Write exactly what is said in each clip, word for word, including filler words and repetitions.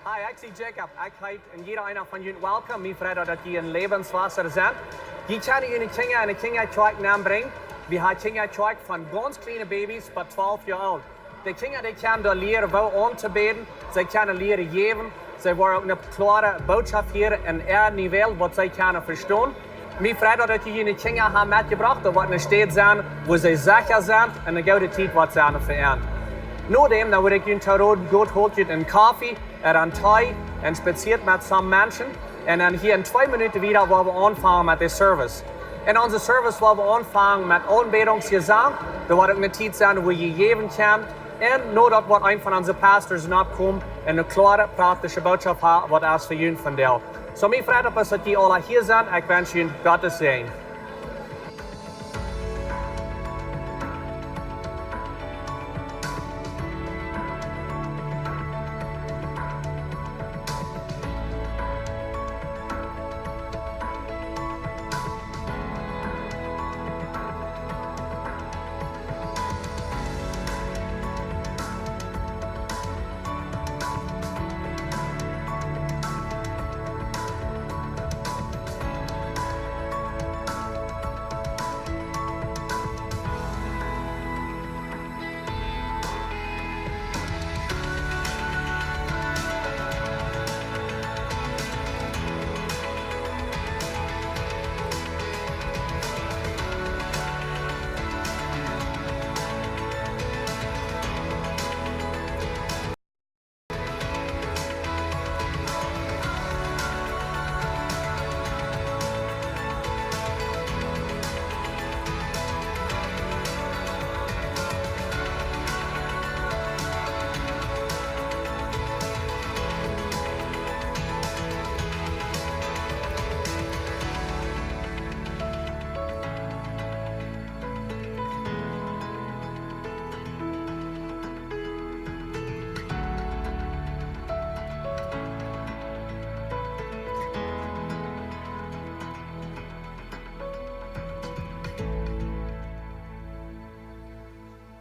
Hi, ekj sie Jacob. Ekj heet en jieda eena von junt welkom. Mie freit daut, daut jie en Lebenswasser sent. Jie kjennen june Kjinja en de Kjinjakjoakj nenbrinjen. Wie haben Kjinjakjoakj von gaunz kjliene Babys bat twalf Joa oolt. De Kjinja, dee kjennen doa lieren, woo auntobäden. See kjennen lieren jäwen. See woaren uk ne kloare Bootschoft hieren en äa Nivel, waut see kjennen vestonen. Mie freit daut, daut jie june Kjinja haben metjebrocht, daut woat ne Städ sennen, wua see secha sent un ne goode Tiet woat sennen fa an. Nodäm, dan wudd ekj junt rooden, jie holen junt en Koffe, en Tee, un spazieet met some Menschen. Un dan hia en twee Minuten wieda woa wie aunfangen met de Service. En onse Service woa wie aunfangen met Aunbädungsjesank. Doa woat uk ne Tiet sennen, wua jie jäwen kjennen. Un no daut woat een von onse Pastors nopp komen un ne kloare, praktische Bootschoft haben, waut es fa junt vondoag. So, mie freit daut, daut jie aula hia sent. Ekj wensch junt Gottes Säajen.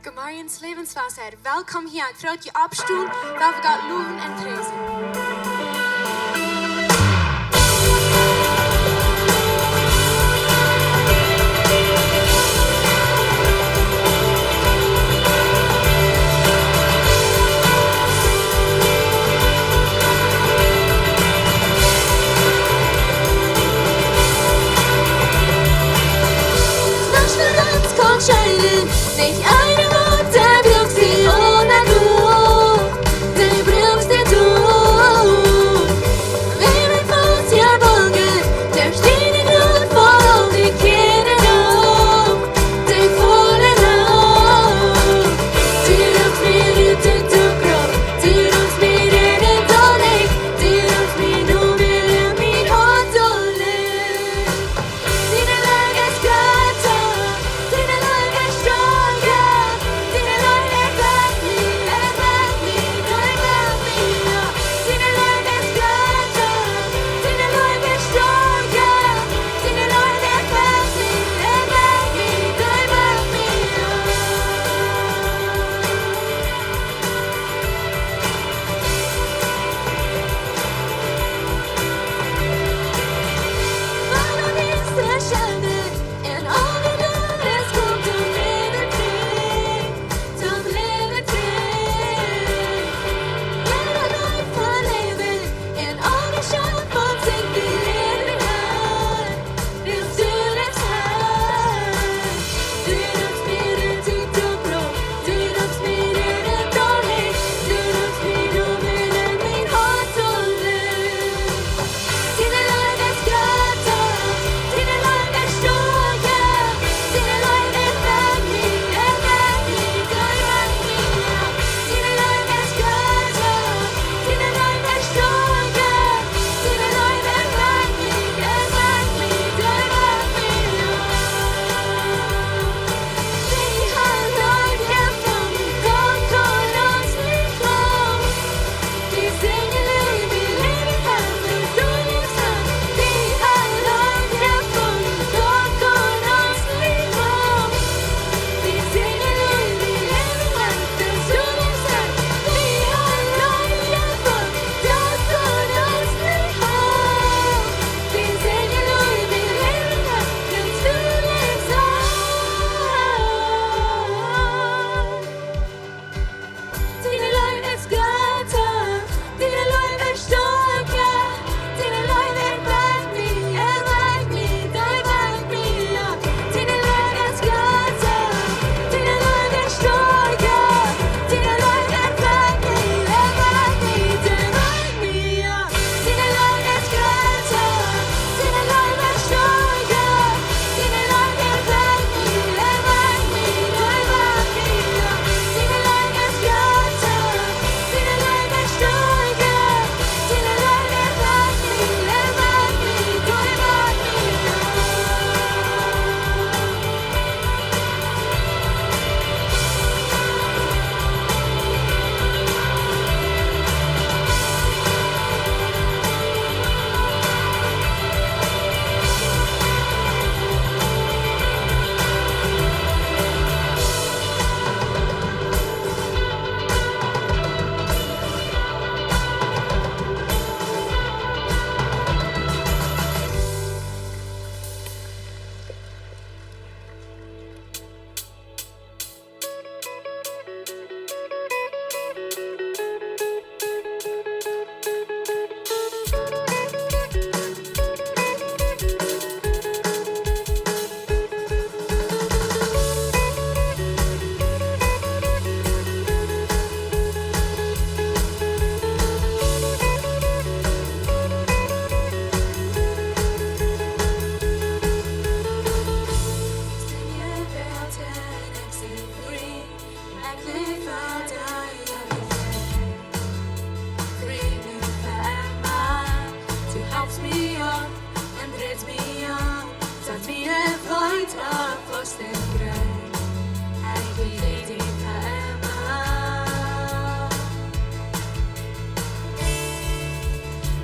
Good morning, Lebenswasser. Welkom hia. Ekj frei mie, oppstonen, daut wie Gott lowen un priesen. Nuscht von ons kaun scheenen, nich een Wuat, dee brukt die oda du, dee brukt die du.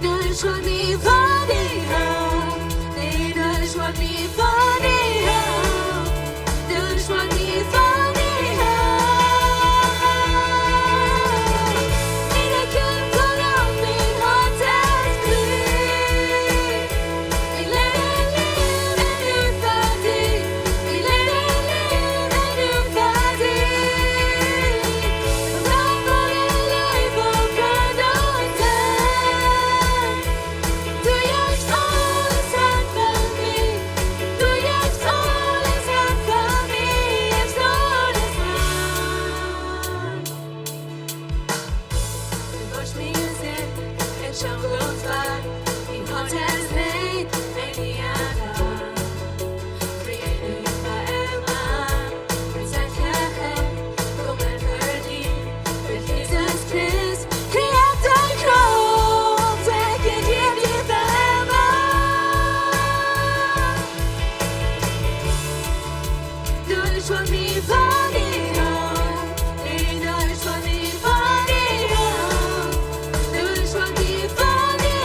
Don't want me funny how. They don't want me funny how. Don't want me funny how. And I couldn't put on me hot as clean. Wash me in sin and shall glorify. He hot has made any other. Free me forever. Protect her hand. Go and her deep. With Jesus Christ, he hath done cross. Take it here forever. Don't want me funny how. They don't want me funny how. Don't want me funny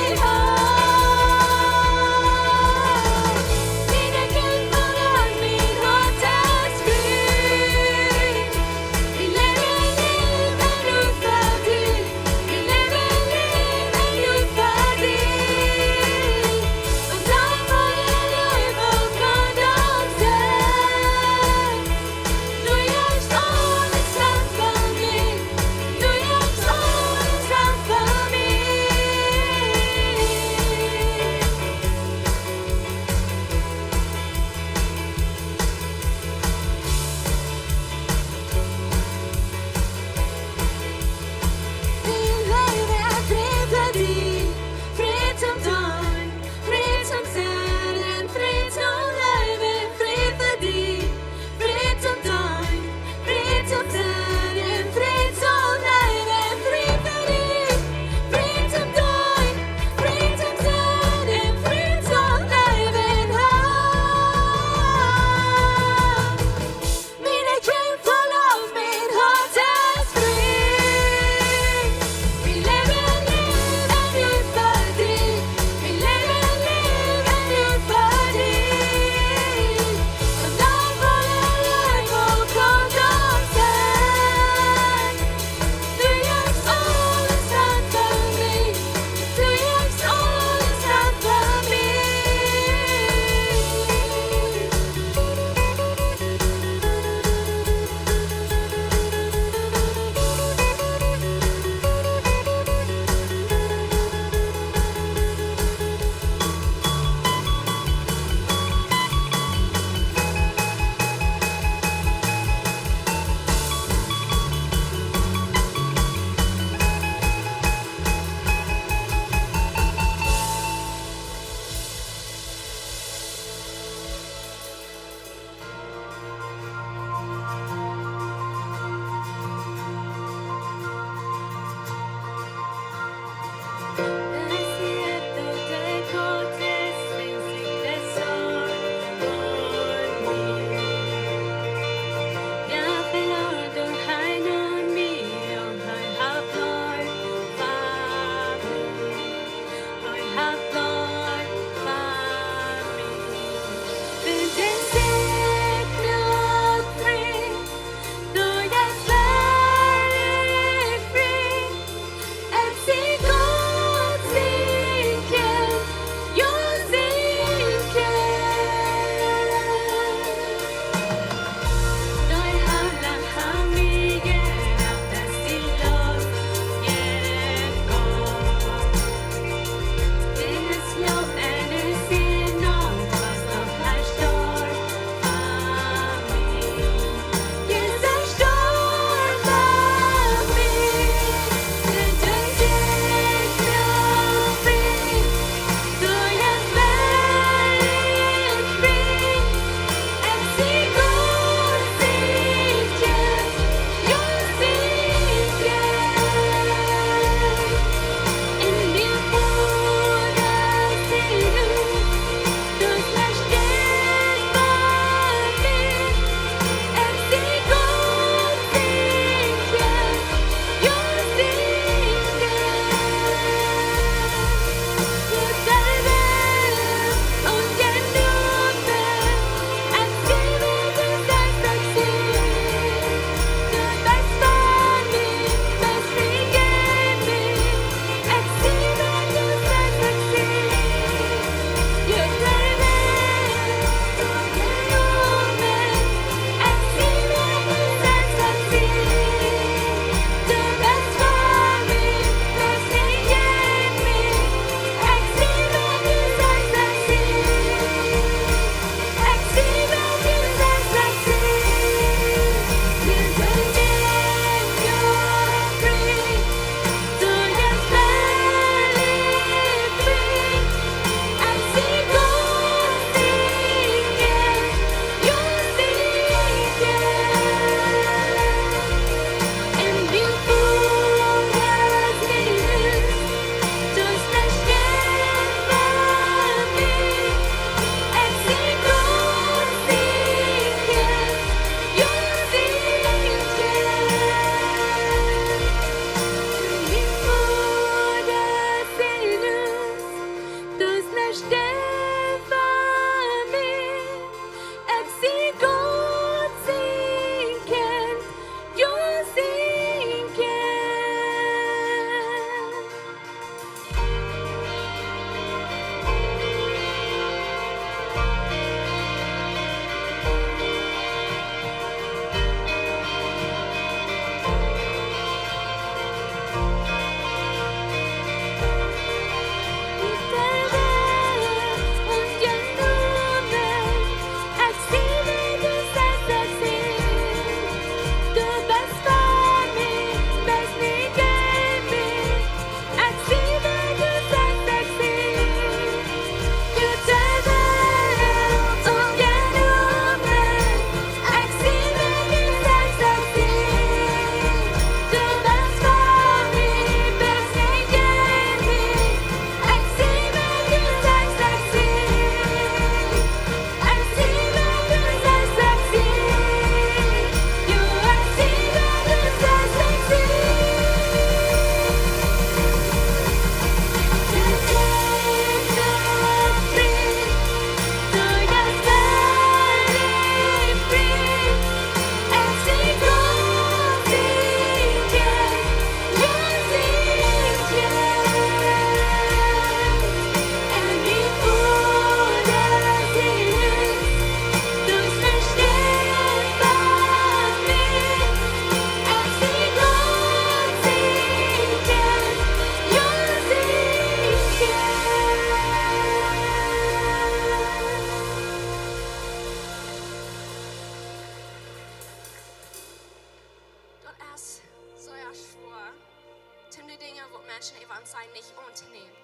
nich auntonämen.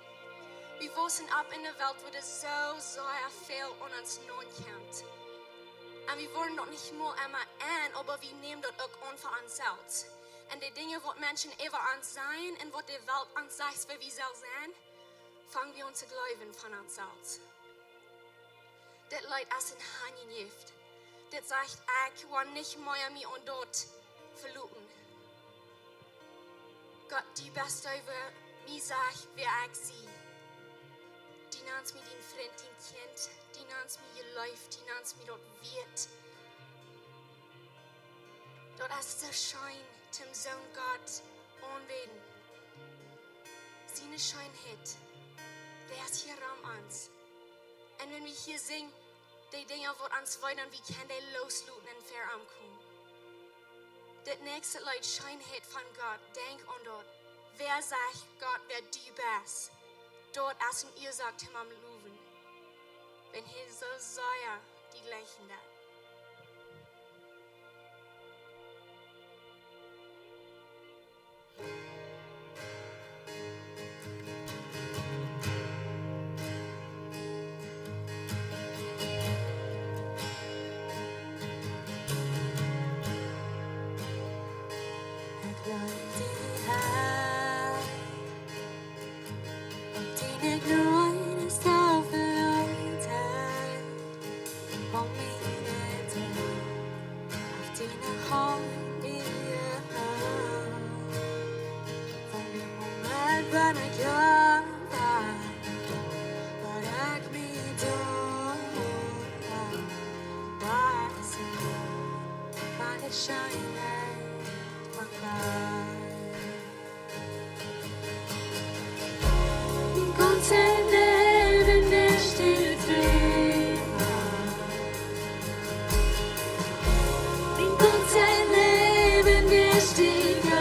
Wie wausen opp en eene Welt, wua doa soo sea väl aun ons nopp kjemt. Un wie woaren daut nich mol emma en, oba wie nämen daut uk aun fa ons selfst. Un de Dinja, waut Menschen äwa ons sajen un waut de Welt ons sajcht, woo wie sellen sennen, fang wie aun to jleewen von ons selfst. Dit Leet es een Hanjenjäft. Dit sajcht: Ekj woa nich mea mie aun daut veloten. Gott, du best dee, waut mie sajcht, wäa ekj sie. Du nannst mie dien Frint, dien Kjint. Du nannst mie jeleeft, du nannst mie daut wieet. Daut es soo scheen, toom soon Gott aunbäden. Siene Scheenheit, dee es hia rom ons. Un wan wie hia sinjen, de Dinja, waut ons wehtun, wie kjennen dee loosloten un ver am komen. Dit näakjste Leet, Scheenheit von Gott, denkj aun daut. Wäa sajcht, Gott, wäa du best? Daut es eene Uasoak toom am lowen. Wan hee soo sea die jlikjen deit. Ekj dank die, Herr, om diene Jnod es soo väl wieet. Om mie nich to, auf diene Haunt die hoolt. Von däm Moment, wan ekj aunfang, waut ekj mie docht, waut es von de Scheenheit von Gott. Mien gaunzet Läwen es die Freid. Mien gaunzet Läwen es die Freid.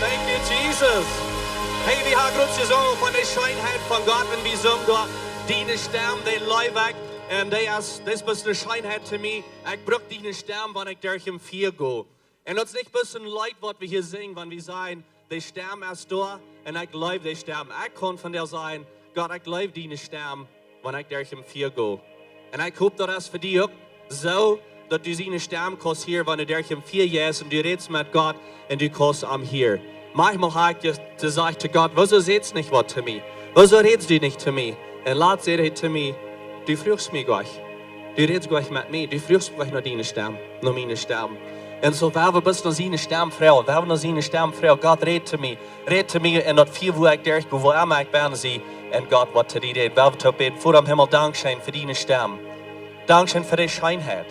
Thank you, Jesus. Hey, wie haben groot jesungen von de Scheenheit von Gott, un wie sungen doa: Diene Stemm, dee leew ekj. Un dee es, dee es bloos ne Scheenheit to mie. Ekj bruck diene Stemm, wan ekj derch daut Fia go. Un daut es nich bloos een Leet, waut wie hia sinjen, wan wie sajen: De Stemm es doa, un ekj leew de Stemm. Ekj kaun vondoag sajen: Gott, ekj leew diene Stemm, wan ekj derch daut Fia go. Un ekj hop, daut es fa die uk soo, daut du siene Stemm kaust hieren, wan du derch daut Fia jeist un du rätst met Gott un du kaust am hieren. Maunchmol hab ekj je-, jesajcht to Gott: Wuarom sajchst nich waut to mie? Wuarom rätst du nich to mie? Un latst säd hee to mie: Du fruachst mie goanich. Du rätst goanich met mie. Du fruachst goanich no diene Stemm, no miene Stemm. Un soo, wan wie bloos no siene Stemm froagen, wan wie no siene Stemm froagen: Gott, räd to mie, räd to mie en daut Fia, wua ekj derch go, wua emma ekj benne sie, un Gott woat to die räden. Wan wie toop bäden: Voda em Himmel, dankscheen fa diene Stemm. Dankscheen fa de Scheenheit.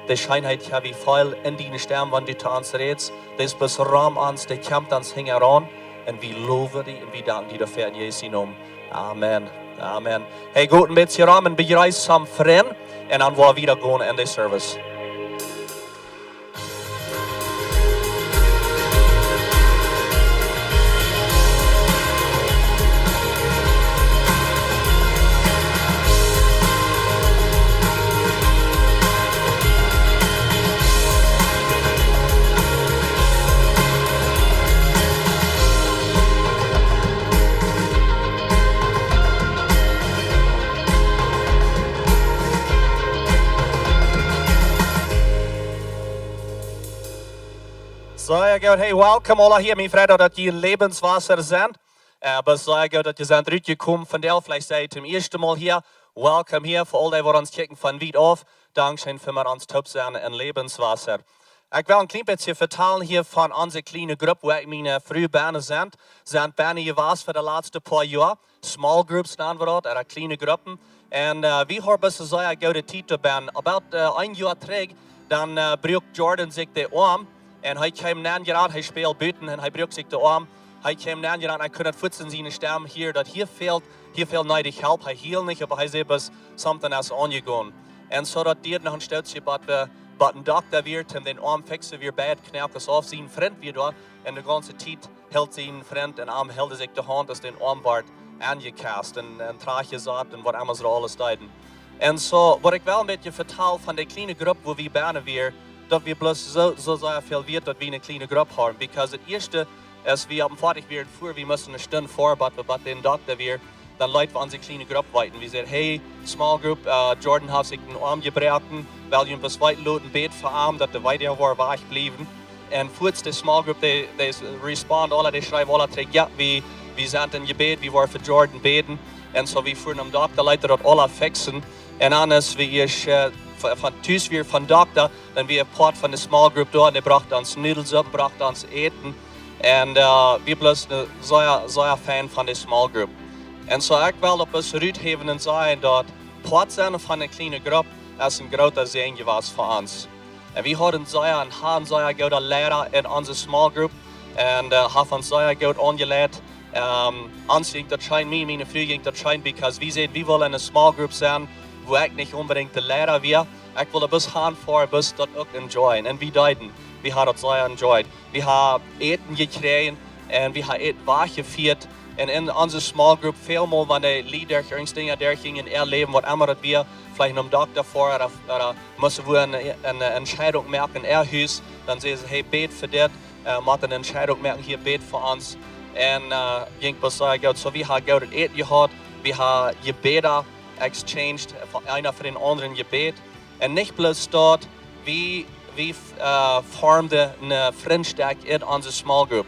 De Scheenheit, jo, wie feelen en diene Stemm, wan du to ons rätst. Dee es bloos rom ons, dee kjemt ons hinjaraun. Un wie lowen die un wie danken die doafäa en Jesu Nomen. Amen. Amen. Hey, go een bät rom un bejreess some friends, un dan woa wie wieda gonen en de Service. Sea goot. Hey, welcome aula hia. Mie freit daut jie en Lebenswasser sent. Äh, oba sea goot daut jie sent trigj jekomen vondoag. Veleicht sie jie toom ieeschten Mol hia. Welcome hia. Fa aul dee, waut ons kjikjen von wiet auf, dankscheen fa met ons toop sennen en Lebenswasser. Ekj well een kjlien bät vetalen hia von onse kjliene Grupp, wua ekj un miene Fru benne sent. Sent benne jewast fa de latste poa Joa. Small groups nanen wie daut, ooda kjliene Gruppen. Un, äh, wie haben bloos sea goode Tiet doabie. About, äh, een Joa trigj, dan, äh, bruak Jordan sikj dän Oarm. Un hee kjeem nenjerat, hee späld buten un hee bruak sikj dän Oarm. Hee kjeem nenjerat, hee kunn nich fuaz siene Stemm hieren, daut hee fält, hee fält needich Help. Hee hield nich, oba hee säd bloos: Something es aunjegonen. Un soo daut diad noch een Stootje, bat wie, bat een Dokta wia, toom dän Oarm fixen, wia bie de Knoakes auf. Sien Frint wia doa, un de gaunze Tiet hilt sien Frint un am hilden sikj de Haunt, aus dän Oarm wort aunjekast un, un trajchtjesat un waut emma see aules deeden. Un soo, waut ekj well een bät vetalen von de kjliene Grupp, wua wie benne wieren, daut wie bloos soo, soo sea väl wieet, daut wie eene kjliene Grupp hauden. Because daut ieeschte, aus wie opp dän Foatich wieren, fua, wie musten eene Stund foaren, bat wie bie dän Dokta wieren, dan leet wie onse kjliene Grupp weeten. Wie säden: Hey, small group, äh, Jordan haft sikj dän Oarm jebroaken, well jie bloos weeten loten, bät fa am, daut de Wee woat wajchbliewen. Un fuaz de small group, dee, dee respond aula, dee schreewen aula trigj: Jo, wie, wie sent em Jebäd, wie woaren fa Jordan bäden. Un soo, wie fuaren nom Dokta, leet hee daut aula fixen. Un dan, aus wie ieescht, äh, v-, von Tus wieren vom Dokta, dan wia een Poat von de small group doa, un dee brocht ons Nudelsupp, brocht ons Äten. Un, äh, wia bloos een sea, sea Fan von de small group. Un soo, ekj well opp ons ruthäwen un sajen, daut Poat sennen von eene kjliene Grupp es een groota Säajen jewast fa ons. Un wie hauden sea, un hauden sea goode Liera en onse small group. Un, äh, haft ons sea goot aunjeleit. Ähm, ons jinkj daut scheen, mie, miene Fru jinkj daut scheen, because wie säden, wie wellen eene small group sennen, wua ekj nich onbedinjt de Liera wia. Ekj wull bloos han fa bloos daut uk enjoyen. Un wie deeden. Wie hauden daut sea enjoyed. Wie haben Äten jekjräajen un wie haben Äten wajchjefieet. Un en onse small group välmol, wan de Lied derch irjent Dinja derchjinjen en äa Läwen, waut emma daut wia, veleicht nom Dokta foaren ooda, ooda musten wie eene, eene Entscheidunk moaken en äa Hus, dan säden see: Hey, bät fa dit, äh, mott eene Entscheidunk moaken hia, bät fa ons. Un, äh, jinkj bloos sea goot. Soo, wie haben goodet Äten jehaut, wie haben Jebäda exchanged, eena fa dän aundren jebät. Un nich bloos daut, wie Wie äh, formden een Frindschap in onse small group.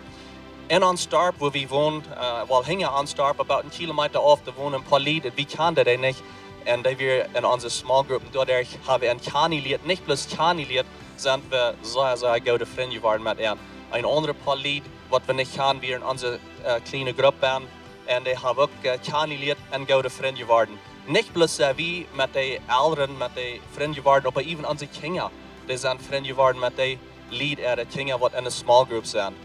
In ons Darp, wua wie wonen, äh, well, hinja ons Darp, about een Kilometa auf, doa wonen een poa Lied, wie kjanden dee nich. Un dee wieren in onse small group. Un doaderch haben wie an kjannenjelieet, nich bloos kjannenjelieet, sent wie sea, sea goode Frind jeworden met an. Een aundret poa Lied, waut wie nich kjanden, wieren in onse äh, kjliene Grupp benen. Un dee haben uk äh, kjannenjelieet un goode Frind jeworden. Nich bloos sent wie met de Elren, met de Frind jeworden, oba even onse Kjinja, dee sent Frind jeworden met de Lied äare Kjinja, waut in de small group sent.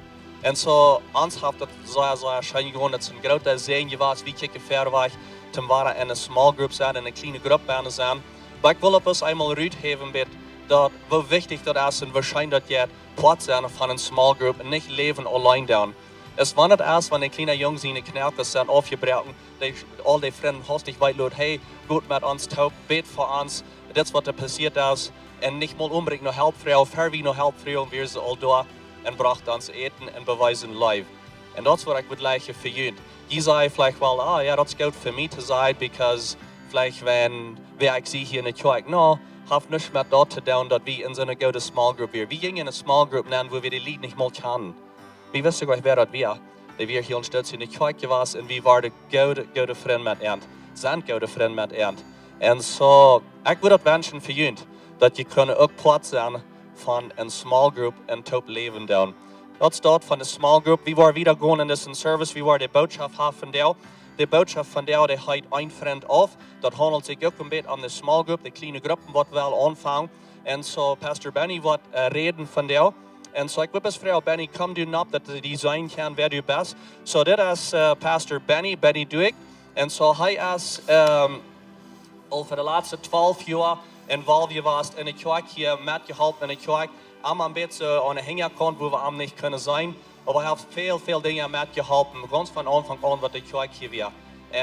Un soo, ons haft daut sea, sea scheen jegonen. Daut es een groota Säajen jewast, wie kjikjen verwoat, toom wada in de small group sennen, in de kjliene Grupp benen sennen. Oba ekj well opp ons eemol ruthäwen, bat daut, woo wichtich daut es un woo scheen daut jeit, poat sennen von een small group un nich läwen auleen doonen. Es wan daut es, wan een kjliena Jung siene Knoakes sent aufjebroaken, dee, aul dee Frind haustich weeten loten, hey, got met ons toop, bät fa ons, dit es waut doa passieet es, un nich mol onbedinjt no Help froagen, ver wie no Help fruagen, wieren see aul doa un brochten ons Äten un bewiesen Leew. Un daut es waut ekj wudd jleichen fa junt. Jie sajen veleicht well, ah jo, daut es goot fa mie to sajen, because veleicht wan, wäa ekj sie hia enne Kjoakj. No, haft nuscht met daut to doonen, daut wie in soone goode small group wieren. Wie jinjen en eene small group nenn, wua wie de Lied nich mol kjanden. Wie wisten goanich, wäa daut wia. Dee wia hia ons Stootje enne Kjoakj jewast un wie worden goode, goode Frind met an. Sent goode Frind met an. Un soo, ekj wudd daut wenschen fa junt, daut jie kjennen uk poat sennen von eene small group un toop läwen doonen. Daut es daut von de small group. Wie woaren wieda gonen en disen service, wie woaren de Bootschoft haben von dee. De Bootschoft von dee, dee heet Een Frint auf. Daut haundelt sikj uk een bät om de small group, de kjliene Gruppen, waut wie aunfangen. Un soo, Pastor Benny woat äh, räden von dee. Un soo, ekj wudd bloos froagen, Benny, komm du nopp, daut wie die seenen kjennen, wäa du best. Soo, dit es äh, Pastor Benny, Benny Duick. Un soo, hee es ähm, aul fa de latste twalf Joa involved jewast en de Kjoakj hia, metjeholpen en de Kjoakj. Am een bät aun de Hinjakaunt, wua wie am nich kjennen seenen. Oba hee haft väl, väl Dinja metjeholpen, gaunz von Aunfank aun, waut de Kjoakj hia wia.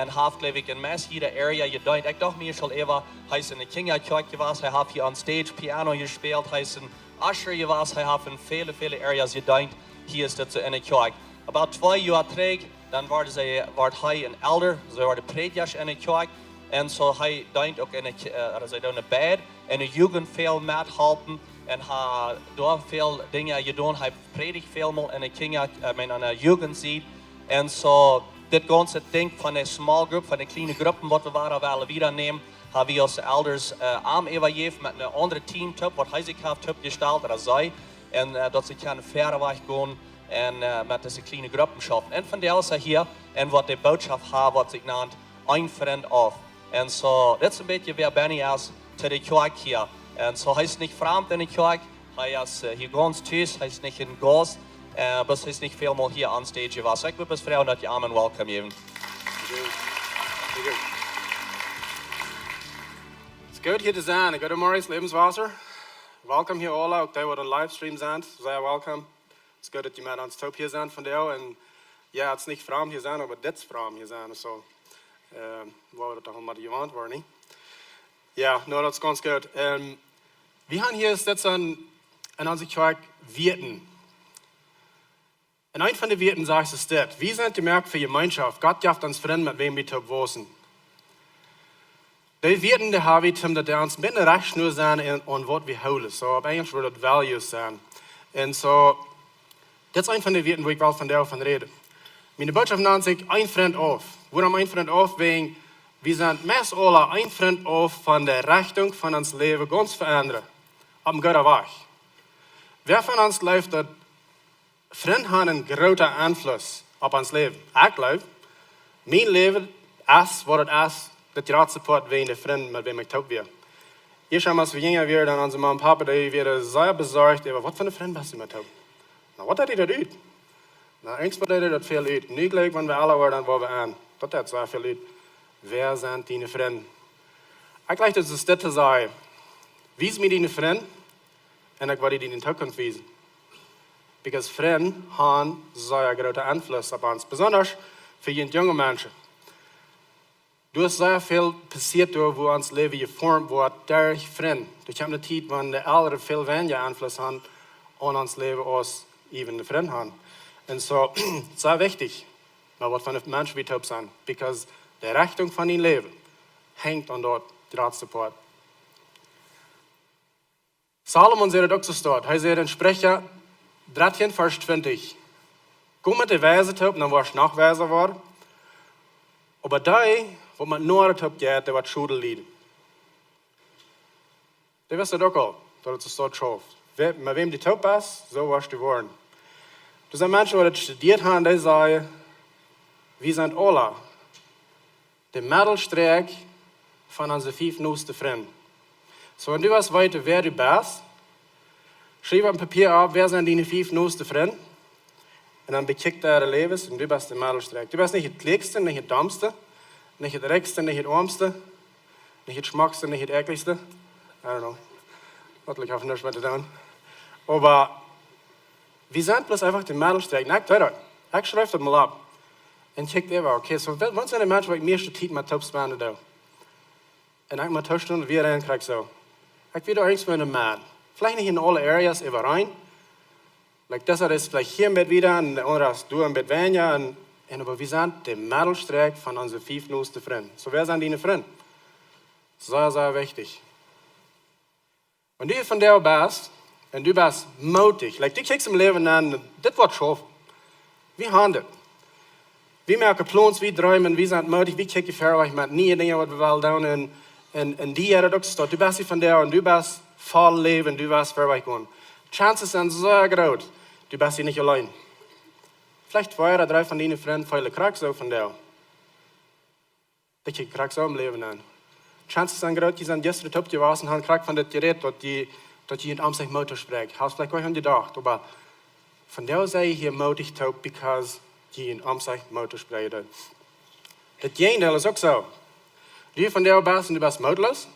Un haft, jleew ekj, en meist jiede area jedeent. Ekj docht mie aul äwa, hee es en de Kjinjakjoakj jewast, hee haft hia on stage Piano jespält, hee es een usher jewast, hee haft en väle, väle areas jedeent. Hia es dit soo en de Kjoakj. About twee Joa trigj, dan wort see, wort hee een elder, see worden Prädja en de Kjoakj. Un soo hee deent uk en de, Kj- äh, see doonen beid, en de Jugend väl methalpen. Un hee doa väl Dinja jedonen, hee prädicht väl mol en de Kjinja, äh, ekj meen, aun de Jugend sied. Un soo, dit gaunze Dinkj von de small group, von de kjliene Gruppen, waut wie wada wellen wieda nämen, haben wie aus elders äh, am äwajäft met een aundret Team toop, waut hee sikj haft toopjestalt, ooda see. Un äh, daut see kjennen wieda wajch gonen un äh, met dise kjliene Gruppen schaufen. Un vondoag es hee hia un woat de Bootschoft haben, waut sikj nant Een Frint auf. Un soo, dit es een bät wäa Benny es to de Kjoakj hia. Un soo, hee es nich framd en de Kjoakj, hee es äh, hia gaunz tus, hee es nich een Gaust, äh, oba hee es nich väl mol hia on stage jewast. Ekj wudd bloos froagen, daut jie am een welcome jäwen. Es goot hia to sennen. Goodemorjes, Lebenswasser. Welcome hia aula, uk dee waut aum Livestream sent. Sea welcome. Es goot, daut jie met ons toop hia sent vondoag. Un jo, et es nich framd hia sennen, oba dit es framd hia sennen. Soo, äh, woa wie daut doch mol jewant woaren, nich? Jo, no, daut es gaunz goot. Ähm, wie haben hia stets aun, aun onse Kjoakj Wieeten. Un eent von de Wieeten sajcht es dit: Wie sent jemoakt fa Jemeenschoft. Gott jeft ons Frind, met wäm wie toop wausen. Dee Wieeten, dee haben wie, toom daut dee ons een bät rajcht no sennen un aun waut wie hoolen. Soo, opp Enjlisch wudd daut values sennen. Un soo, dit es eent von de Wieeten, wua ekj well vondoag von räden. Miene Bootschoft nant sikj Een Frint auf. Wuarom Een Frint auf? Wäajen wie sent meist aula een Frint auf von de Rechtunk von ons Läwen gaunz veendren. Opp een gooden Wajch. Wäa von ons jleeft, daut Frind haben een grooten Enfluss opp ons Läwen? Ekj jleew, mien Läwen es waut et es, daut jratste Poat wäajen de Frind, met wäm ekj toop wia. Ieescht aus wie jinja wieren, dan onse Mama un Papa, dee wieren sea besorcht äwa, waut fa Frind best du met toop? Na, waut deed die daut ut? Na, eent waut deed die daut väl ut. Nu jlikj, wan wie elra woaren, dan woa wie aun. Daut deed sea väl ut. Wäa sent diene Frind? Ekj jlikj daut es dit to sajen: Wies mie diene Frind, un ekj woa die diene Tookunft wiesen. Because Frind haben sea grooten Enfluss opp ons, besonda fa junt junge Menschen. Doa es sea väl passieet doa, wua ons Läwen jeformt woat derch Frind. Doa kjemt eene Tiet, wan de Elren väl weinja Enfluss haben aun ons Läwen aus even de Frind haben. Un soo, et es sea wichtich, met waut fa Menschen wie toop sent, because de Rechtunk von dien Läwen henjt aun daut jratste Poat. Salomo säd daut uk soo stoakj. Hee säd en Spricha dartieen, Varsch twintich: Go met de Weise toop, dan woascht noch weiser woaren. Oba dee, waut met Noaren toop jeit, dee woat Schoden lieden. Dee wisten daut uk aul, daut et soo stoakj schauft. Wäa, met wäm du toop best, soo woascht du woaren. Doa sent Menschen, waut daut studieet haben, dee sajen: Wie sent aula de Meddelstrakj von onse fief noste Frind. Soo, wan du west weeten, wäa du best, schriew opp een Papia opp, wäa sent diene fief noste Frind. Un dan bekjikj äa Läwen un du best de Meddelstrakj. Du best nich daut kjlieekjste, nich daut domste, nich daut rikjste, nich daut oamste, nich daut schmockste, nich daut ekjlichste. I don't know. Waut ekj hab nuscht met to doonen. Oba wie sent bloos eefach de Meddelstrakj. Un ekj deed daut. Ekj schreef daut mol opp. Un kjikj äwa, okay, soo, waut, waut sent de Menschen, waut ekj mieeschte Tiet met toop spenden doo? Un ekj mott toostonen, wie rein krakjt soo. Ekj wia doa irjentwoo enne Med. Veleicht nich en aule Areas äwarein. Like, daut es veleicht hia een bät wieda un de aundre es doa een bät weinja. Un, un oba wie sent de Meddelstrakj von onse fief noste Frind. Soo, wäa sent diene Frind? Sea, sea wichtich. Wan du hia vondoag best un du best mootich, like, du kjikjst em Läwen aun, dit woat schaufen. Wie haben daut. Wie moaken Plons, wie dreemen, wie sent mootich, wie kjikjen verwoat met niee Dinja, waut wie wellen doonen. Un, un, un die haben daut uk soo, du best hia vondoag un du best voll Läwen, du best verwoat gonen. Chances sent sea groot, du best hia nich auleen. Veleicht twee ooda dree von diene Frind feelen krakjt soo vondoag. Daut jie krakjt soo em Läwen sent. Chances sent groot, jie sent jistren toop jewast un haben krakjt von dit jerät, daut jie, daut jie en Omzich Moot spräakjen. Hast veleicht goanich aun jedocht, oba vondoag sie jie hia mootich toop, because jie en Omzich Moot spräakjen. Daut Jäajendeel es uk soo. Du vondoag best un du best mootloos.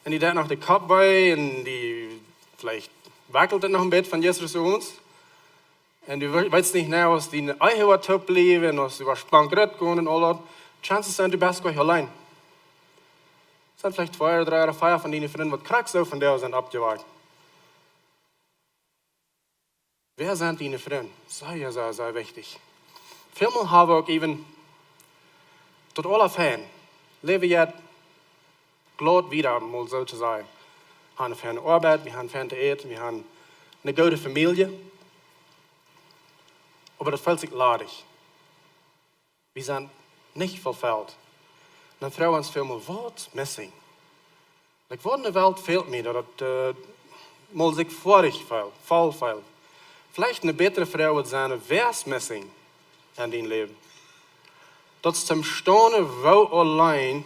Un die deit noch de Kopp wee un die veleicht wakjelt et noch een bät von jistren Owent. Un du we-, weetst nich mea, aus diene Ehe woat toop bliewen un aus du woascht bankrott gonen un aul daut. Chances sent, du best goanich auleen. Sent veleicht twee ooda dree ooda vea von diene Frind, waut krakjt soo vondoag sent oppjewaakt. Wäa sent diene Frind? Sea, sea, sea wichtich. Välmol haben wie uk äwen daut aula fein. Läwen jeit glad wieda, mol soo to sajen. Haben eene feine Oabeit, wie haben fein to äten, wie haben eene goode Famielje. Oba daut feelt sikj ladich. Wie sent nich fulfilled. Dan froag wie ons välmol, what's missing? Like, waut enne Welt fält mie, daut et, äh, mol sikj foadich felt, voll felt? Veleicht eene bätre Froag wudd sennen, what's missing en dien Läwen? Daut es toom stonen, woo auleen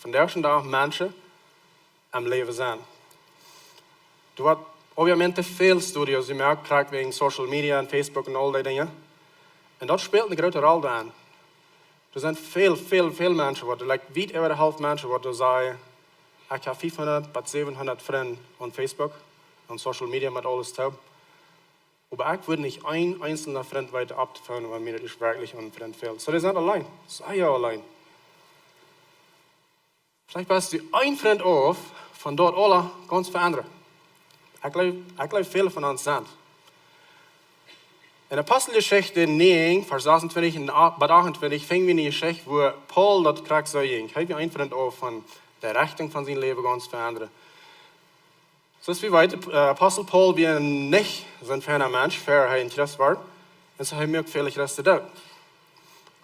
vondoag dän Dach Menschen em Läwen sent. Doa woat obviamente väl Studies jemoakt, krakjt wäajen Social Media un Facebook un aul dee Dinja. Un daut spält eene groote Rol doa aun. Doa sent väl, väl, väl Menschen, waut, like, wiet äwa de Halft Menschen, waut doa sajen, ekj hab fiefhundat bat säwenhundat Frind opp Facebook, opp Social Media met aules toop. Oba ekj wudd nich een eensja Frint weeten opptofoonen, wan mie daut werkjlich een Frint fält. Soo, dee sent auleen. Sea auleen. Veleicht best du een Frint auf von daut aula gaunz veendren. Ekj jleew, ekj jleew, väle von ons sent. En Aposteljeschicht näajen, Varsch sasuntwintich un a-, bat achtuntwintich, finj wie eene Jeschicht, wua Paul daut krakjt soo jinkj. Hee wia een Frint auf von de Rechtunk von sien Läwen gaunz veendren. Soo aus wie weeten, äh, Apostel Paul wia nich soon feina Mensch, ea hee een Christ wort. Un soo hee muak väle Christen doot.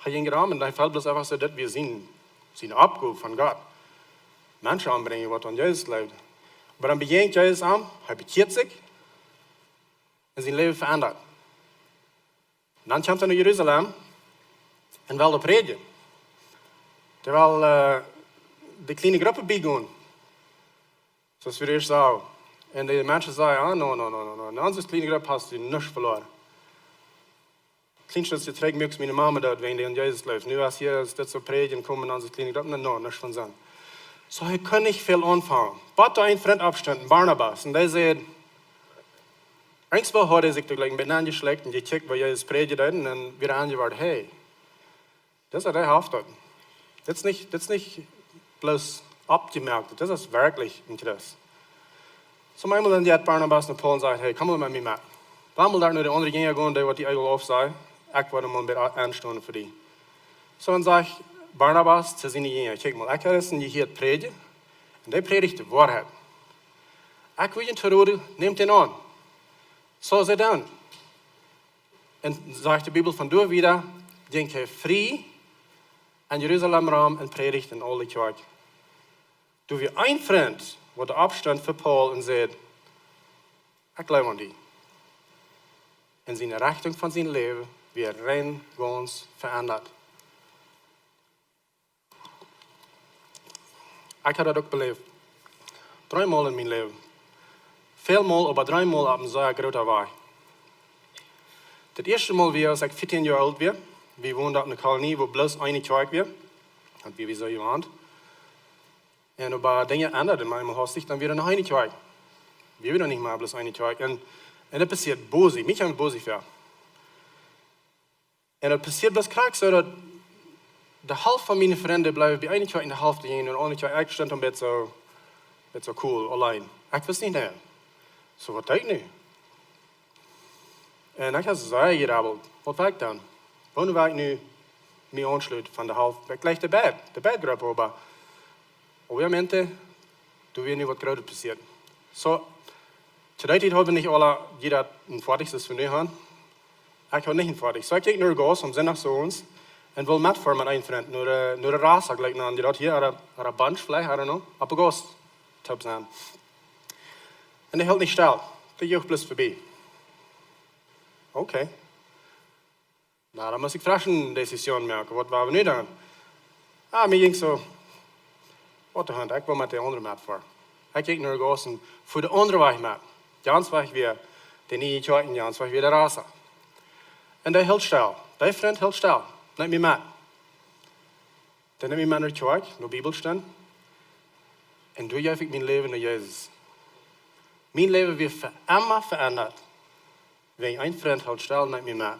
Hee jinkj rom un hee felt bloos eefach soo, daut wia sien, siene Oppgow von Gott. Menschen ombrinjen, waut aun Jesus jleewden. Oba dan bejäajent Jesus am, hee bekjieet sikj un sien Läwen veendat. Dan kjemt hee no Jerusalem un well doa prädjen. Hee well, äh, de kjliene Grupp biegonen. Soo aus wie ieescht sajen. Un de Menschen sajen, ah, no, no, no, no, no. En onse kjliene Grupp hast du nuscht veloaren. Kjlien Stootje trigj muak miene Mama doot, wäajen dee aun Jesus jleeft. Nu aus hia es dit soo prädjen komen en onse kjliene Grupp, no, no, nuscht von sennen. Soo, hee kunn nich väl aunfangen. Bat doa een Frint oppstunt, Barnabas. Un dee säd, irjentwoo haud hee sikj doa jlikj een bät aunjeschlekjt un jekjikjt, woo Jesus prädjen deed, un dan wia hee aunjeworden, hey, daut es recht haft daut. Daut es nich, daut es nich bloos oppjemoakt, daut es werkjlich een Christ. Soo eemol dan jeit Barnabas no Paul un sajcht, hey, komm mol met mie met. Wie woaren doa no de aundre Jinja gonen, dee waut die Eagle aufsajen. Ekj woa mol een bät a-, aunstonen fa die. Soo dan sajcht Barnabas to siene Jinja, kjikj mol, ekj hab een jehieet prädjen. Un dee prädicht de Woarheit. Ekj woa junt to Rot, nämt dän aun. Soo see dan. Un sajcht de Bibel, von doa wieda jinkj hee frie en Jerusalem rom un prädicht en aule Kjoakj. Doa wia een Frint, waut oppstunt fa Paul un säd: "Ekj jleew aun die." Un siene Rechtunk von sien Läwen wia rein gaunz veendat. Ekj hab daut uk beläft. Dreemol en mien Läwen. Välmol, oba dreemol opp een sea groota Wajch. Daut ieeschte Mol wia, aus ekj vieetieen Joa oolt wia. Wie wonden opp eene Kolonie, wua bloos eene Kjoakj wia. Daut wia wie soo jewant. Un oba Dinja endaden, mau emol haustich, dan wia noch eene Kjoakj. Wie wieren nich mea bloos eene Kjoakj. Un, un daut passieed bosich, mie kjeem bosich väa. Un daut passieed bloos krakjt soo, daut de Halft von miene Frind bleewen bie eene Kjoakj un de Halft jinjen no eene aundre Kjoakj. Ekj stunt een bät soo, bät soo cool, auleen. Ekj wist nich, nä. Soo, waut doo ekj nu? Un ekj haud sea jerubbelt. Waut woa ekj dan? Wua woa ekj nu mie aunschluten von de Halft? Ekj jleich de beid, de beid Gruppen, oba obviamente, doa wia nu waut Grootet passieet. Soo, to dee Tiet hauden wie nich aule, jieda een Foatich, soo aus wie nu haben. Ekj haud nich een Foatich. Soo, ekj jinkj no Gauss aum Sindach soo ons un wull metfoaren met een Frint. No de, no de Rasa, jlikj no, dee haud hia äare, äare Bunch veleicht, I don't know, opp de Gauss toop sennen. Un dee hilt nich stell. Dee joach bloos verbie. Okay. Na, dan must ekj fresch eene Decision moaken. Waut woa wie nu dan? Ah, mie jinkj soo, waut de Hunt, ekj wull met de aundre metfoaren. Ekj jinkj no Gauss un foa de aundre Wajch met. Jans wajch wia de niee Kjoakj un jans wajch wia de Rasa. Un dee hilt stell. Dee Frint hilt stell. Nemt mie met. Dee nemt mie met no de Kjoakj, no Bibelstund. Un doa jeef ekj mien Läwen aun Jesus. Mien Läwen wia fa emma veendat. Wäajen een Frint hilt stell, nemt mie met.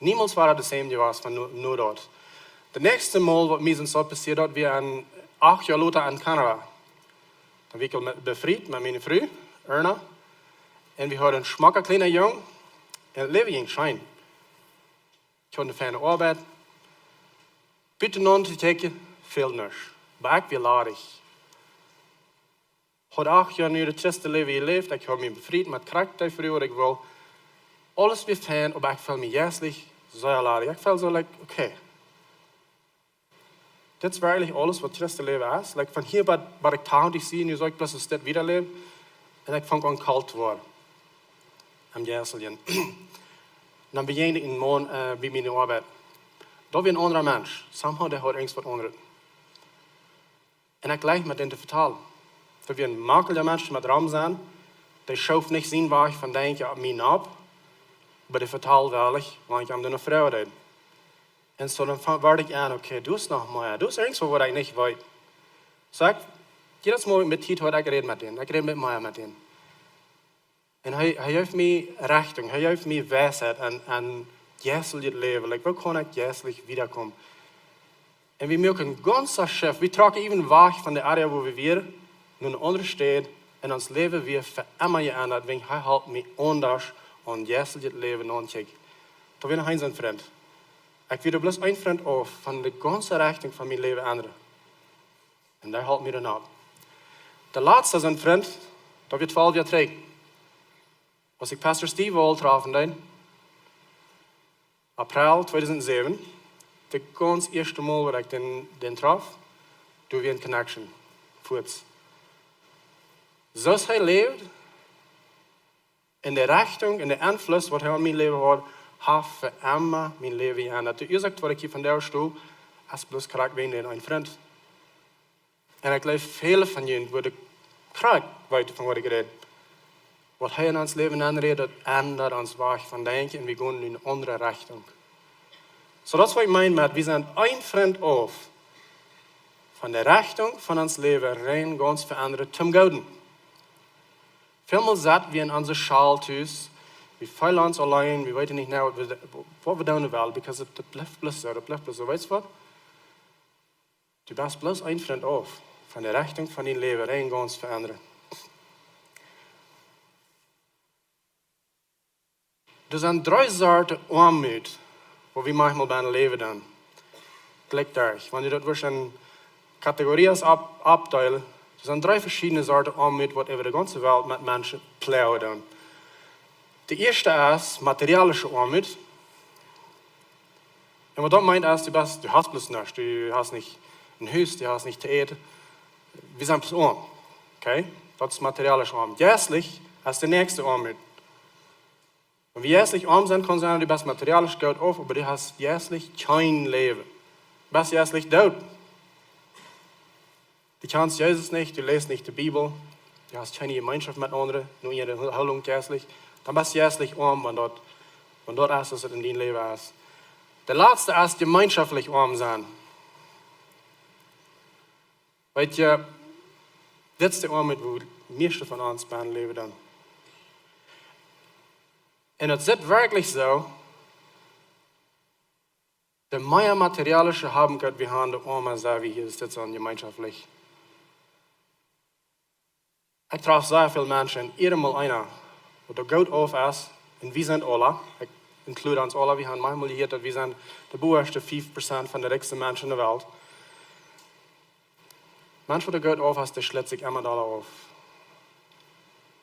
Niemols wia daut de same jewast von no, no daut. Daut näakjste Mol, waut mie soo passieed, daut wia een, acht Joa lota en Kanada. Dan wia ekj aul met, befriet met miene Fru, Erna. Un wie hauden een schmocka kjliena Jung. Un daut Läwen jinkj scheen. Ekj haud eene feine Oabeit. Buta no to kjikjen, fäld nuscht. Oba ekj wia ladich. Haud acht Joa nu daut Christenläwen jeläft, ekj haud mie befriet met krakjt dee Fru, waut ekj wull. Aules wia fein, oba ekj feeld mie jeistlich sea ladich. Ekj feeld soo, like, okay. Dit es werkjlich aules, waut Christenläwen es. Like, von hia bat, bat ekj tachentich sie, nu saul ekj bloos een Stekj wieda läwen. Un ekj funk aun kolt to woaren. Em Jeisteljen. Dan bejäajend ekj eenen Maun, äh, bie miene Oabeit. Daut wia een aundra Mensch. Somehow, dee haud irjent waut aundret. Un ekj jlikj met dän to vetalen. Daut wia een makjelja Mensch met rom sennen. Dee schoof nich sien Wajch von denkjen opp mie nopp. Oba dee vetald wellich, wan ekj am dan eene Froag deed. Un soo dan fa-, wort ekj aun, okay, du hast noch mea. Du hast irjent waut, waut ekj nich weet. Soo ekj, jiedet Mol met Tiet haud, ekj räd met dän. Ekj räd met mea met dän. Un hee, hee jeef mie Rechtunk, hee jeef mie Weisheit un, un jeistlichet Läwen. Like, woo kaun ekj jeistlich wieda komen? Un wie muaken een gaunza Shift. Wie trocken even wajch von de Area, wua wie wieren, no eene aundre Staut. Un ons Läwen wia fa emma jeendat, wäajen hee halpt mie aundasch aun jeistlichet Läwen aun to kjikjen. Daut wia noch een Frint. Ekj wia doa bloos een Frint auf von de gaunze Rechtunk von mien Läwen endren. Un dee halpt mie dan opp. De latste sien Frint, daut wia twalf Joa trigj. Aus ekj Pastor Steve Wall trafen deed, April tweedusent säwen, daut gaunz ieeschte Mol, waut ekj dän, dän trof, doa wia eene Connection. Fuaz. Soo aus hee läwd, un de Rechtunk un de Enfluss, waut hee opp mien Läwen haud, haft fa emma mien Läwen jeendat. De Uasoak, waut ekj hia vondoag sto, es bloos krakjt wäajen dän eenen Frint. Un ekj jleew, väle von junt woaren krakjt weeten, von waut ekj räd. Waut hee en ons Läwen aunrieet, daut endat ons Wajch von denkjen un wie gonen en eene aundre Rechtunk. Soo daut es waut ekj meen met, wie sent een Frint auf von de Rechtunk von ons Läwen rein gaunz veendren toom Gooden. Välmol sett wie en onse Schult tus, wie feelen ons auleen, wie weeten nich mea, waut wie, waut wie doonen wellen, because daut, daut blift bloos soo, daut blift bloos soo. Weetst du waut? Du best bloos een Frint auf von de Rechtunk von dien Läwen rein gaunz veendren. Doa sent dree Sorten Oamoot, wua wie maunchmol bie läwen dan. Jlikj doa. Wan du daut wurscht en Kategorien opp-, oppdeelen, Doa sent dree veschiedne Sorten Oamoot, waut äwa de gaunze Welt met Menschen ploagen doonen. De ieeschte es materialische Oamoot. Un waut daut meent es, du best, du hast bloos nuscht, du hast nich een Hus, du hast nich to äten. Wie sent bloos oam. Okay? Daut es materialisch oam. Jeistlich es de näakjste Oamoot. Wan wie jeistlich oam sent, kaun sennen, du best materialisch goot auf, oba du hast jeistlich kjeen Läwen. Du best jeistlich doot. Du kjanst Jesus nich, du läst nich de Bibel, du hast kjeene Jemeenschoft met aundre, no äare Hoolunk jeistlich, dan best du jeistlich oam, wan daut, wan daut es, waut et en dien Läwen es. De latste es jemeenschoftlich oam sennen. Weet jie, dit es de Oamoot, wua de mieeschte von ons bennen läwen dan. Un et es werkjlich soo, de mea materialische haben, waut wie haben, de oama sent wie. Hia es dit soo jemeenschoftlich. Ekj traf sea väl Menschen, un jieda mol eena, waut doa goot auf es, un wie sent aula, ekj include ons aula, wie haben maunchmol jehieet, daut wie sent de bowenste fief Prozent von de rikjste Menschen en de Welt. Mensch, waut doa goot auf es, dee schlitt sikj emma dolla auf.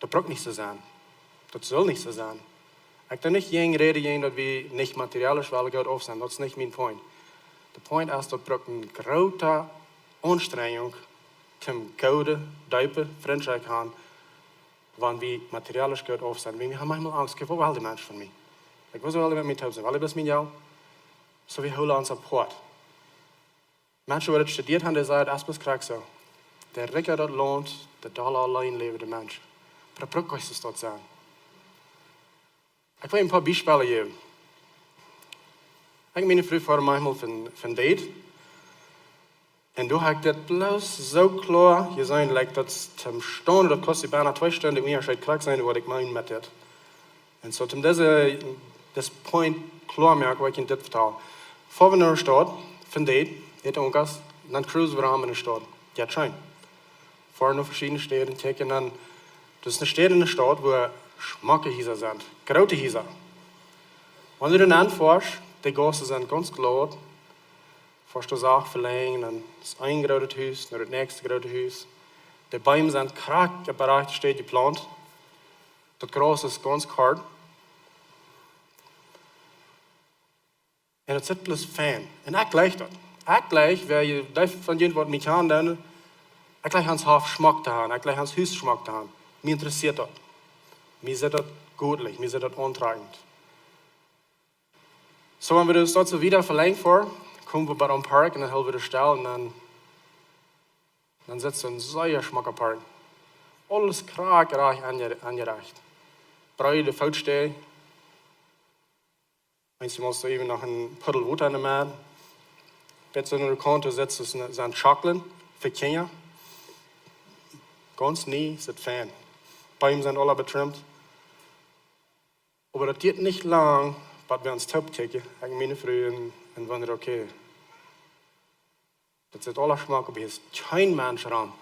Daut brukt nich soo sennen. Daut sull nich soo sennen. Ekj doo nich jäajen räden, jäajen daut wie nich materialisch wellen goot auf sent. Daut es nich mien Point. De Point es, daut brukt eene groote Aunstrenjunk, om goode, deepe Frintschoften haben, wan wie materialisch goot auf sent. Wie haben maunchmol Angst, okay, waut well de Mensch von mie? Ekj, waut well dee met mie toop sennen? Well dee bloos mien Jelt? Soo, wie hoolen ons apoat. Menschen, waut daut studieet haben, dee sajen, daut es bloos krakjt soo. De rikja daut Launt, de dolla auleen läwen de Menschen. Oba daut brukt nich soo sennen. Ekj well een poa Biespels jäwen. Ekj un miene Fru foaren maunchmol von, von Date. Un doa hab ekj dit bloos soo kloa jeseenen, like, daut es toom stonen, daut kaust du bennen twee Stunden Unjascheet krakjt seenen, waut ekj meen met dit. Un soo, om dise, dis Point kloa moaken, well ekj junt dit vetalen. Foaren wie no de Staut, von Date, hia en Onkast, dan cruisen wie rom en de Staut. Jo, scheen. Foaren no veschiedne Städen, kjikjen dan, daut es eene Staut en de Staut, wua schmocke Hiesa sent, groote Hiesa. Wan du dan aunfoascht, de Gaussen sent gaunz glaut, foascht du sacht velenjd, dan es een grootet Hus, no daut näakjste groote Hus. De Beem sent krakjt opp de rajchte Städ jeplaunt. Daut Graus es gaunz kort. Un et sitt bloos fein. Un ekj jleich daut. Ekj jleich, wäa jie, dee von junt waut mie kjanen, dan, ekj jleich ons Hoff schmock to haben, ekj jleich ons Hus schmock to haben. Mie interessieet daut. Mie sitt daut gootlich, mie sitt daut auntrakjent. Soo, wan wie daut soo wieda velenjd foaren, komen wie bie een Park un dan hoolen wie doa stell un dan, dan sitt doa een sea schmocka Park. Aules krakjt rajcht aunje-, aunjerecht. Breede Footsteed. Eenjemol es doa uk noch een Puddel Wota en de Med. Bät soo aun de Kaunt sitt doa een, sent Schocklen fa Kjinja. Gaunz nie, sitt fein. Beem sent aula betrimmt. Oba daut diet nich lang, bat wie ons toop kjikjen, ekj un miene Fru, un, un wundren, okay. Daut sitt aula schmock, oba hia es kjeen Mensch rom.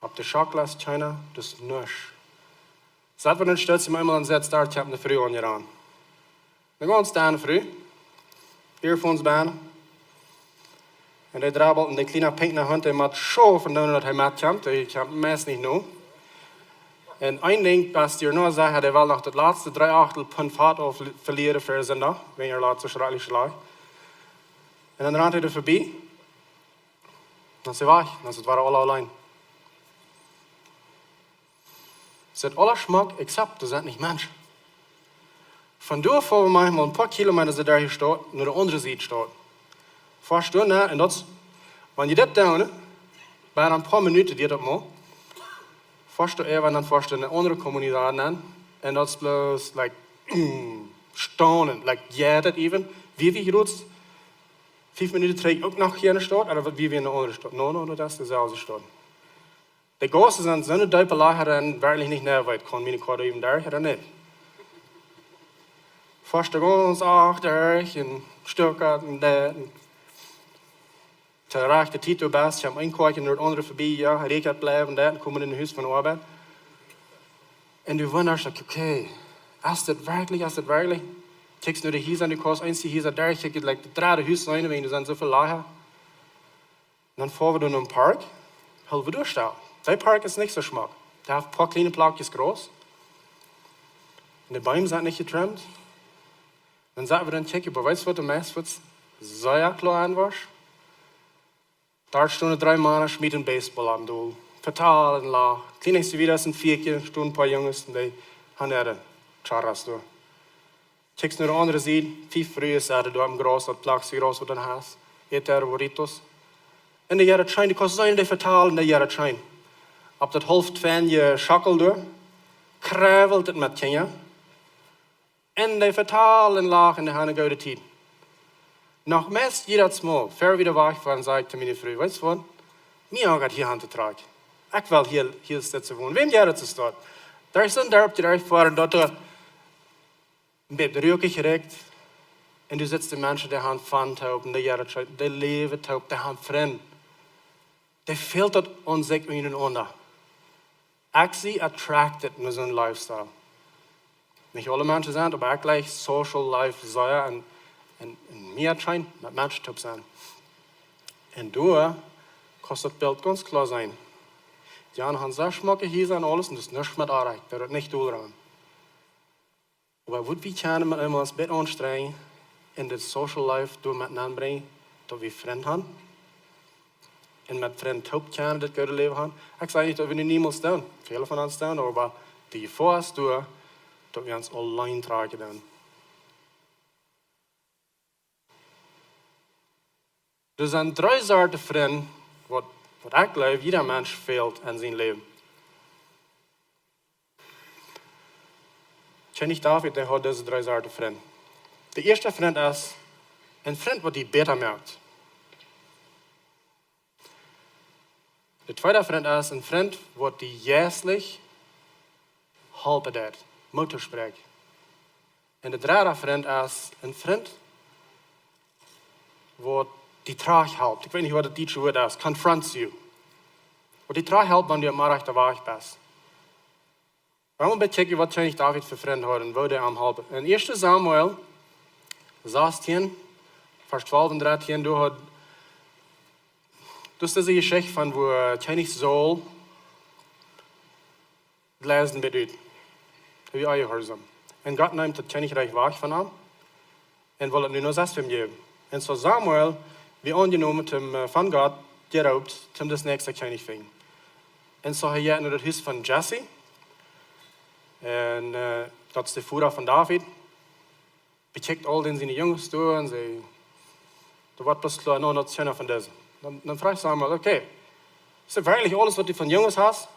Opp de Schocklen es kjeena, daut es nuscht. Sat wie dan stell ons eemol un sat doa, kjemt eene Fru aunjerant. Eene gaunz deene Fru. Earphones bennen. Un dee drabbelt un de kjliene pinkje Hunt, dee mott soo von doonen daut hee metkjemt, dee kjemt meist nich no. Un een Dinkj, waut hee noch säd, hee well noch daut latste dree Achtel Punt Fat auf velieren fa Sindach, wäajen hee lot soo schrakjlich schlajcht. Un dan rant hee doa verbie. Dan es hee wajch, dan es et wada aula auleen. Sitt aula schmock, except doa sent nich Menschen. Von doa foaren wie maunchmol een poa Kilometa derch de Staut, no de aundre Sied Staut. Foascht doa nenn, un daut es, wan jie dit doonen, bie een poa Minuten diet daut mau. Foascht doa äwa, un dan foascht doa en eene aundre Comunidad nenn, un daut es bloos, like, staunend, like, yeah, that even, wia wie jrods fief Minuten trigj uk noch hia en de Staut, ooda wia wie en eene aundre Staut? No, no, no, daut es deeselwje Staut. De Gaussen sent soo deep, daut ekj werkjlich nich mea weet, kaun miene Koa doa äwen derch ooda nich. Foascht doa gaunz achtich un stuckat un daut un to rajchte Tiet doa best, hee haft een Koakje no daut aundre verbie, jo, hee rät daut bliewen, daut, un komen en een Hus von Oabeit. Un du wundasch, like, okay, es dit werkjlich, es dit werkjlich? Kjikjst no de Hiesa, du kaust eent de Hiesa derch, kjikjst, like, daut dredde Hus seenen, wäajen doa sent soo väl Lajcha. Dan foaren wie doa no een Park. Hol wie doa staup. Dee Park es nich soo schmock. Dee haft een poa kjliene Plakjes Graus. Un de Beem sent nich jetrimmt. Dan sent wie dan kjikjen, oba weetst waut, de meist waut sea kloa aunwoat? Doa stonen dree Mana, schmieten Baseball aum Dol. Vetalen un lachen. Kjlien es wieda aus een Fieekje, stonen een poa Junges un dee han äare charras doa. Kjikjst no de aundre Sied, fief Frues sitten doa aum Graus, daut Plakjes Graus waut dan hast. Eten äare burritos. Un de Jere schient, du kaust seenen, dee vetalen, de Jere schient. Opp daut haulf twintich Schockel doa, kjribbelt et met Kjinja. Un dee vetalen un lachen un dee han eene goode Tiet. Noch meist jiedet Mol, ver wie wajch foaren, saj ekj to miene Fru: "Weetst waut? Mie oagat hia aun to trakjen. Ekj well hia, hia sitten wonen. Wäm jeit et soo?" Doa es een Darp, dee derchfoaren, daut doa een bät rukjich rikjt. Un du sitst de Menschen, dee han Fun toop, un dee, jo, daut, dee läwen toop, dee han Frind. Dee feelt daut aun sikj unjarenaunda. Ekj sie attracted no soon lifestyle. Nich aule Menschen sent, oba ekj jleich social life sea un, un, un mie schient met Menschen toop sennen. Un doa kaust daut Bilt gaunz kloa seenen. Dee aundre han sea schmocke Hiesa un aules un daut es nuscht met oajch, daut es nich doll aun. Oba waut wie kjennen met eemol ons bät aunstrenjen un daut social life doa met nenbrinjen, daut wie Frind han. Un met Frind toop kjennen daut goode Läwen han. Ekj saj nich, daut wie nu niemols doonen. Väle von ons doonen, oba de Jefoa es doa, daut wie ons auleen trakjen doonen. Doa sent dree Sorten Frind, waut, waut ekj jleew, jieda Mensch feelt en sien Läwen. Kjennich David, dee haud dise dree Sorten Frind. De ieeschte Frind es een Frind, waut die bäta moakt. De tweede Frind es een Frind, waut die jeistlich halpen deit, Moot toosprakjt. Un de dredde Frind es een Frind, waut die trajcht halpt. Ekj weet nich, waut daut dietsche Wuat es, confronts you. Waut die trajcht halpt, wan du aum rajchten Wajch best. Wie motten kjikjen, waut Kjennich David fa Frind haud un woo dee am holpen. En ieeschte Samuel sastieen, Varsch twalf un dartieen, doa haud, daut es dise Jeschicht von woo Kjennich Saul läsen bediet. Hee wia onjehuarsaum. Un Gott neem daut Kjennichrikj wajch von am. Un wull et nu no sest wäm jäwen. Un soo Samuel wia aunjenomen, toom, äh, von Gott jeroopt, toom dän näakjsten Kjennich finjen. Un soo hee jinkj no daut Hus von Jesse. Un, äh, daut es de Voda von David. Bekjikjt aul dän siene Junges doa un säd: "Doa woat bloos kloa, no, daut es eena von dise." Dan, dan fruach Samuel: "Okay, es daut werkjlich aules, waut du von Junges hast?"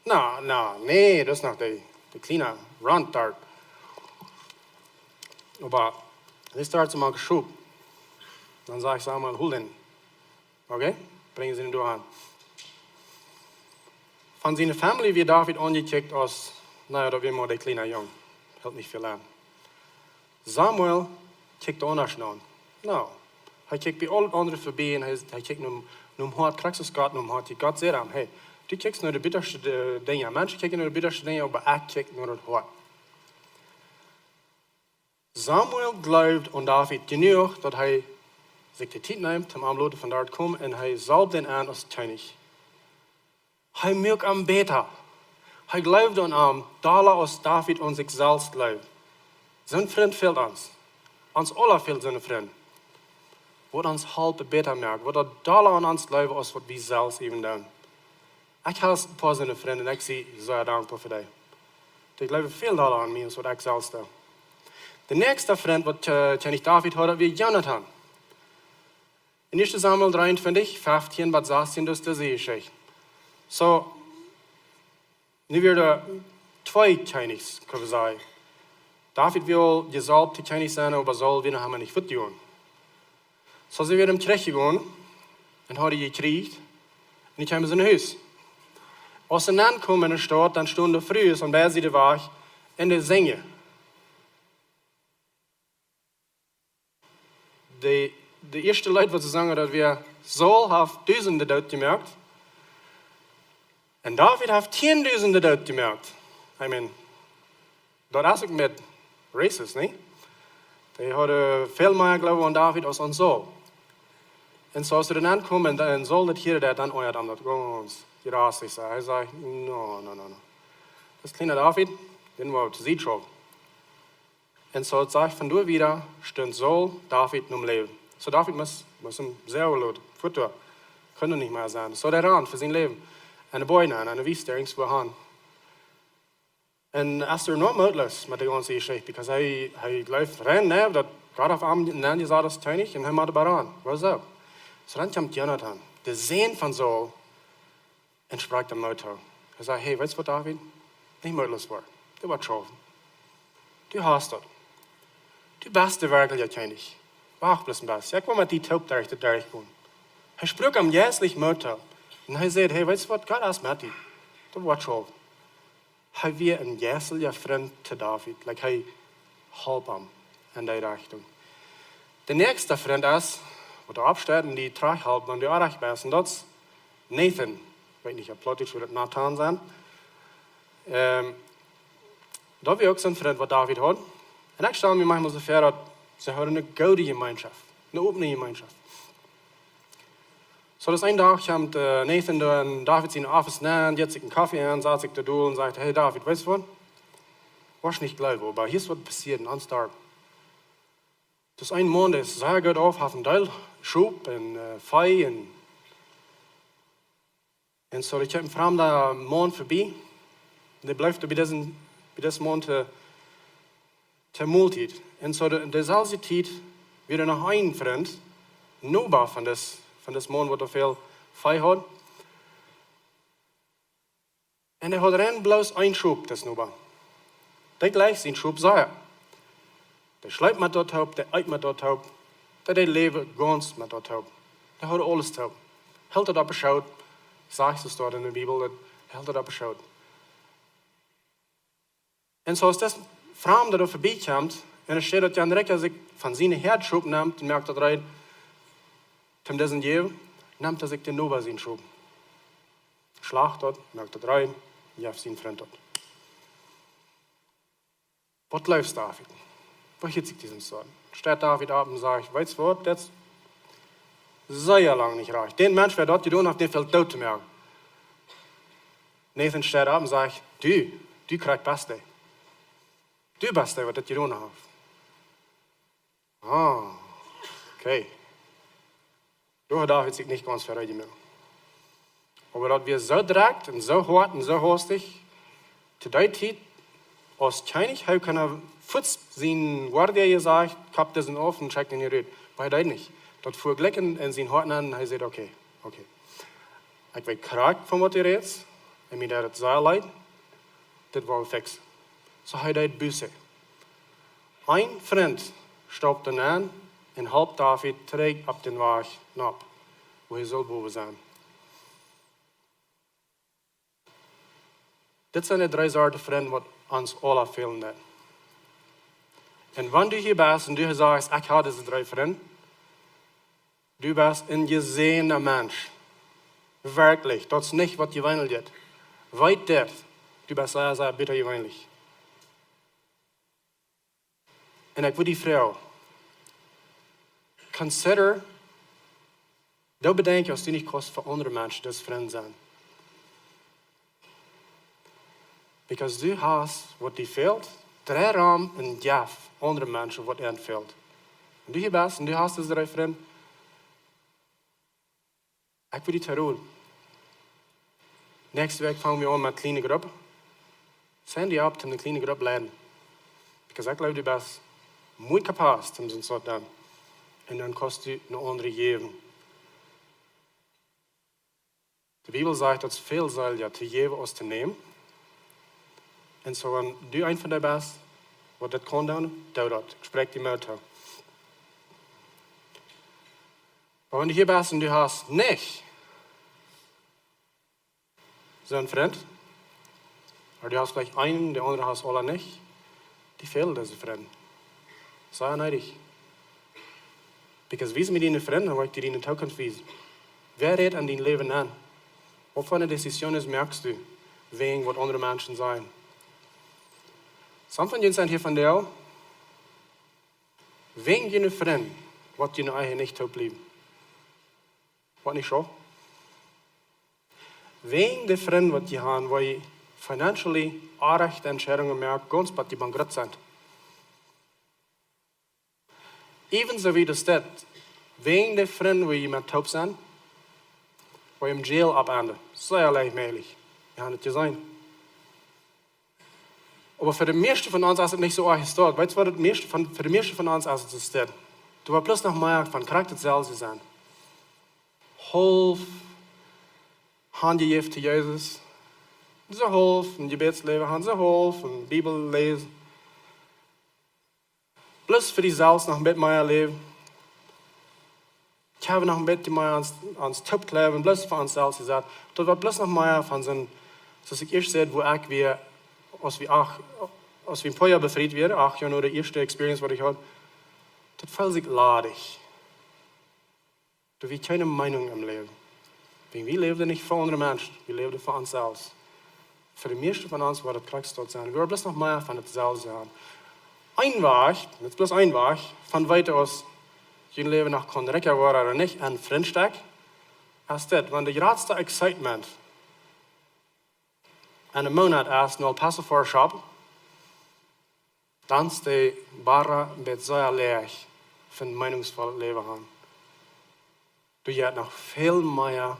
"Na, na, nä, daut es noch de, de kjliene Rand doa. Oba dee steit soo mau jeschoof." Dan sajcht Samuel: "Hol dän." Okay, brinjen see am doa han. Von siene Family wia David aunjekjikjt aus, na jo, daut wia mau de kjliene Jung. Helt nich väl aun. Samuel kjikjt aundasch no. No, hee kjikjt bie aul daut aundre verbie un hee, hee kjikjt nom, nom Hoat, krakjt soo aus Gott nom Hoat. Gott säd am: "Hey, du kjikjst no de buttaschte, äh, Dinja. Menschen kjikjen no de buttaschte Dinja, oba ekj kjikj no daut Hoat." Samuel jleewd aun David jenuach, daut hee sikj de Tiet neem, toom am loten von doa komen, un hee salwd am aun aus Kjennich. Hee muak am bäta. Hee jleewd aun am, dolla aus David aun sikj selfst jleewd. Soon Frind fält ons. Ons aula fält soon Frind. Waut ons halpt bäta moaken, waut dolla aun ons jleewen aus waut wie selfst äwen doonen. Ekj hab een poa soone Frind un ekj sie sea dankboa fa dee. Dee jleewen väl dolla aun mie aus waut ekj selfst doo. De näakjste Frind, waut, äh, Kjennich David haud, wia Jonathan. En ieeschte Samuel dreeuntwintich, feftieen bat sastieen, daut es dise Jeschicht. Soo, nu wieren doa twee Kjennichs, kaun wie sajen. David wia aul jesalwt to Kjennich sennen, oba Saul wia noch emma nich wajch jegonen. Soo, see wieren trigj jegonen un hauden jekjrieecht. Un dee kjeemen en sien Hus. Aus see aunkomen en de Staut, dan stonen de Frues aun beid Sieden Wajch un dee sinjen. De, de ieeschte Leet, waut see sungen, daut wia: "Saul haft Dusende doot jemoakt. Un David haft Tiendusende doot jemoakt." I mean, daut es uk een bät racist, nä? Dee hauden väl mea Gloowen aun David aus aun Saul. Un soo aus hee dan aunkjeem un, un Saul daut hieed, daut dan oajad am daut gaunz jraslich, saj. Hee säd: "No, no, no, no. Daut es kjlienet David, dän woa wie to Sied schowen." Un soo, daut sajcht, von doa wieda stunt Saul David nom Läwen. Soo David must, must am selfst loten, fuat doa. Kunn doa nich mea sennen. Soo dee rand fa sien Läwen. En de Boajen, en de Wiest, irjentwua han. Un Esther wia nu mootloos met de gaunze Jeschicht, because hee, hee jleeft rein, nä, daut Gott haft am nenjesat aus Kjennich un hee mott oba ran. Wuarom? Soo dan kjemt Jonatan, de Sän von Saul, un sprakjt am Moot too. Hee säd: "Hey, weetst waut, David? Nich mootloos woaren. Du woascht schaufen. Du hast daut. Du best de werkjliche Kjennich. Wacht bloos een bät. Ekj well met die toop derch de Däa gonen." Hee sprakjt am jeistlich Moot too. Un hee säd: "Hey, weetst waut? Gott es met die. Du woascht schaufen." Hee wia een jeistelja Frint to David. Like, hee holp am en dee Rechtunk. De näakjste Frint es, waut doa oppsteit un dee trigj halpt, wan du oajch best. Un daut es Nathan. Ekj weet nich, auf Plautdietsch wudd daut Natan sennen. Ähm, daut wia uk soon Frint, waut David haud. Un ekj stal mie maunchmol soo väa, daut see hauden eene goode Jemeenschoft, eene opne Jemeenschoft. Soo, daut een Dach kjemt, äh, Nathan doa en David sien Office nenn, jeit sikj een Koffe aun, sat sikj doa dol un sajcht: "Hey David, weetst waut? Woascht nich jleewen, oba hia es waut passieet en ons Darp. Daut es een Maun, dee es sea goot auf, haft een Deel Schop un, äh, Vee un, un soo, doa kjemt een framda Maun verbie. Un dee blift bie disen, bie disen Maun to, to Moltiet." Un soo de, deeselwje Tiet wia noch een Frint, Noba von dis, von dis Maun, waut doa väl Vee haud. Un hee haud rein bloos een Schop, dis Noba. Dee jleicht sien Schop sea. Dee schleep met daut toop, dee eet met daut toop, dee deed läwen gaunz met daut toop. Dee haud aules toop. Hilt daut opp de Schoot, sajcht et doa en de Bibel, daut hilt daut opp de Schoot. Un soo aus dis Framda doa verbie kjemt, un et steit, daut Jan Rekja sikj von sien Hoad Schop nemt un moakt daut rein, toom disen jäwen, nemt hee sikj dän Noba sien Schop. Schlacht daut, moakt daut rein, jeft sien Frint daut. Waut jleefst, David? Waut hieet sikj disen Soon? Steit David opp un sajcht: "Weetst waut, daut es sea lang nich rajcht. Dän Mensch, wäa daut jedonen haft, dän fält doot to moaken." Nathan steit opp un sajcht: "Du, du krakjt best dee. Du best dee, waut daut jedonen haft." Ah, okay. Doa haud David sikj nich gaunz veleicht jemoakt. Oba daut wia soo direkt un soo hoat un soo hastich. To dee Tiet, aus Kjennich, hee kunn fuaz sien Guardia jesajcht: "Kap disen auf un schekj dän hia rut." Oba hee deed nich. Daut fua jlikj en, en sien Hoat nenn un hee säd: "Okay, okay. Ekj weet krakjt von waut du rätst. Un mie deit et sea leet. Dit woa wie fixen." Soo hee deed Buße. Een Frint staupt doa nenn un halpt David trigj opp dän Wajch nopp, wua hee saul bowen sennen. Dit sent de dree Sorten Frind, waut ons aula fälen deit. Un wan du hia best un du sajchst: "Ekj hab dise dree Frind", du best een jesäajenda Mensch. Werkjlich, daut es nich waut jeweenlich es. Weet dit, du best sea, sea bitta jeweenlich. Un ekj wudd die froagen, consider, du bedenkjst, aus du nich kaust fa aundre Menschen dis Frint sennen. Because du hast waut die fält, dree rom un jeff aundre Menschen waut an fält. Un du hia best un du hast dise dree Frind, ekj wudd die to Rot. Näakjste Wäakj fang wie aun met kjliene Grupp. Sign die opp, om de kjliene Grupp leiden. Because ekj jleew, du best mooi kapaz om soont to doonen. Un dan kaust du no aundre jäwen. De Bibel sajcht, daut es väl seeliga to jäwen aus to nämen. Un soo, wan du eena von dee best, waut daut kaun doonen, doo daut. Ekj spräakj die Moot too. Oba wan du hia best un du hast nich soon Frint, ooda du hast veleicht eenen, de aundre hast aula nich, die fälen dise Frind. Sea needich. Because wies mie diene Frind, dan woa ekj die diene Tookunft wiesen. Wäa rät en dien Läwen aun? Waut fa Decisionen moakst du, wäajen waut aundre Menschen sajen? Some von junt sent hia vondoag wäajen june Frind, waut june Ehe nich toop bliewen. Waut nich soo? Wäajen de Frind waut jie han, woa jie financially orrajchte Entscheidungen moaken, gaunz bat jie bankrott sent. Even soo wie daut steit, wäajen de Frind woa jie met toop sent, woa jie em jail opp enden. Sea leicht mäajlich. Jie han et jeseenen. Oba fa de mieeschte von ons es et nich soo oajch es daut. Weetst waut, et mieeschte von, fa de mieeschte von ons es et soo steit. Doa woat bloos noch mea von krakjt daut selwje sennen. Haulf hanjejäft to Jesus. Soo haulf een Jebädsläwen han, soo haulf een Bibel läsen. Bloos fa die selfst noch een bät mea läwen. Ekj hab noch een bät mea aun, aun toop kjleewen, bloos fa ons selfst jesajcht. Daut woat bloos noch mea von soo een, soo aus ekj ieescht säd, woo ekj wia, aus wie acht, aus wie een poa Joa befriet wieren, acht Joa no de ieeschte experience waut ekj haud, daut feeld sikj ladich. Doa wia kjeene Meenunk em Läwen. Wäajen wie läwden nich fa aundre Menschen, wie läwden fa ons selfst. Fa de mieeschte von ons woat et krakjt daut sennen. Wie woaren bloos noch mea von et selwje sennen. Een Wajch, daut es bloos een Wajch, von weeten aus jun Läwen noch kaun rikja woaren ooda nich, en Frint stekjt, es dit, wan de jratste excitement en een Moonat es no El Paso foaren shoppen, dan es de Barra een bät sea läach fa een meenungsvollet Läwen han. Doa jeit noch väl mea,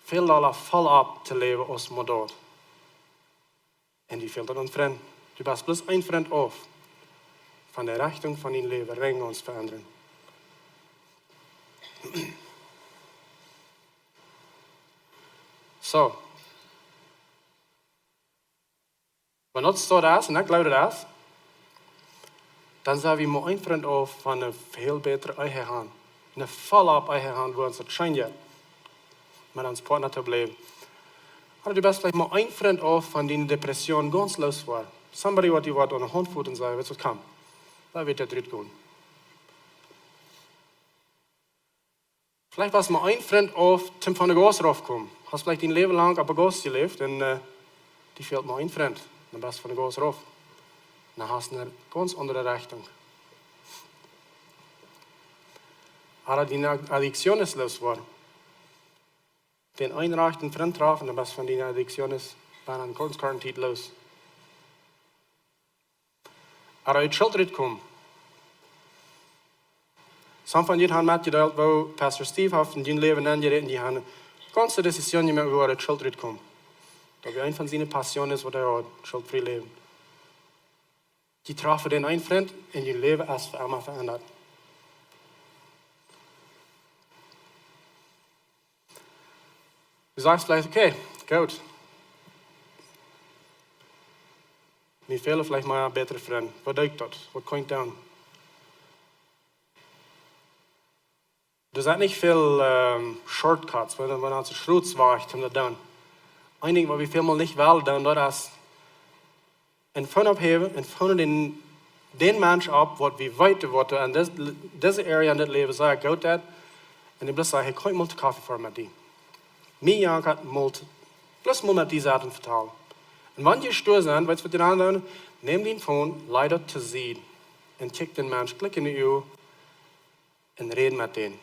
väl dolla voll opp to läwen aus mau daut. Un die fält daut aun Frind. Du best bloos een Frint auf von de Rechtunk von dien Läwen, Rinj ons veendren. Soo. Wan daut soo es, un ekj jleew daut es, dan sent wie mau een Frint auf von eene väl bätre Ehe han. Eene voll opp Ehe han, wua ons daut scheen jeit, met ons Partner to bliewen. Ooda du best veleicht mau een Frint auf von diene Depression gaunz loos woaren. Somebody waut die waut aun de Haunt voot un sajcht: "Weetst waut, komm, wie woaren daut rutgonen." Veleicht best mau een Frint auf toom von de Gauss raufkomen. Hast veleicht dien Läwen lang opp de Gauss jeläft un, äh, die fält mau een Frint. Dan best von de Gauss rauf. Dan hast eene gaunz aundre Rechtunk. Ooda diene Addiktion es loos woaren. Dän eenen rajchten Frint trafen, dan best von diene Addiktion es, bie eene gaunz korte Tiet loos. Ooda ut Schult rutkomen. Somje von junt han metjedeelt, woo Pastor Steve haft en jun Läwen aunjerät, dee han eene gaunze Decision jemoakt, woo ut Schult rutkomen. Daut wia eene von siene Passiones, waut hee haud, schultfrie läwen. Jie trafen dän eenen Frint un jun Läwen es fa emma veendat. Du sajchst veleicht: "Okay, goot. Mie fälen veleicht mau bätre Frind. Waut doo ekj dan? Waut kaun ekj doonen?" Doa sent nich väl, ähm, shortcuts, wan, wan ons Schrots wajcht om daut doonen. Een Dinkj, waut wie väl mol nich wellen doonen, daut es een Phone opphäwen un phone dän, dän Mensch opp, waut wie weeten, waut doa en dis, dise Area en daut Läwen sea goot deit. Un dee bloos sajen: "Hey, kaun ekj mol to Koffe foaren met die? Mie jankat mol to, bloos mol met die saten vetalen." Un wan jie stoa sent, weetst waut jie dan doonen? Nem dän Phone, laj daut to Sied. Un kjikj dän Mensch krakjt enne Uagen un räd met dän.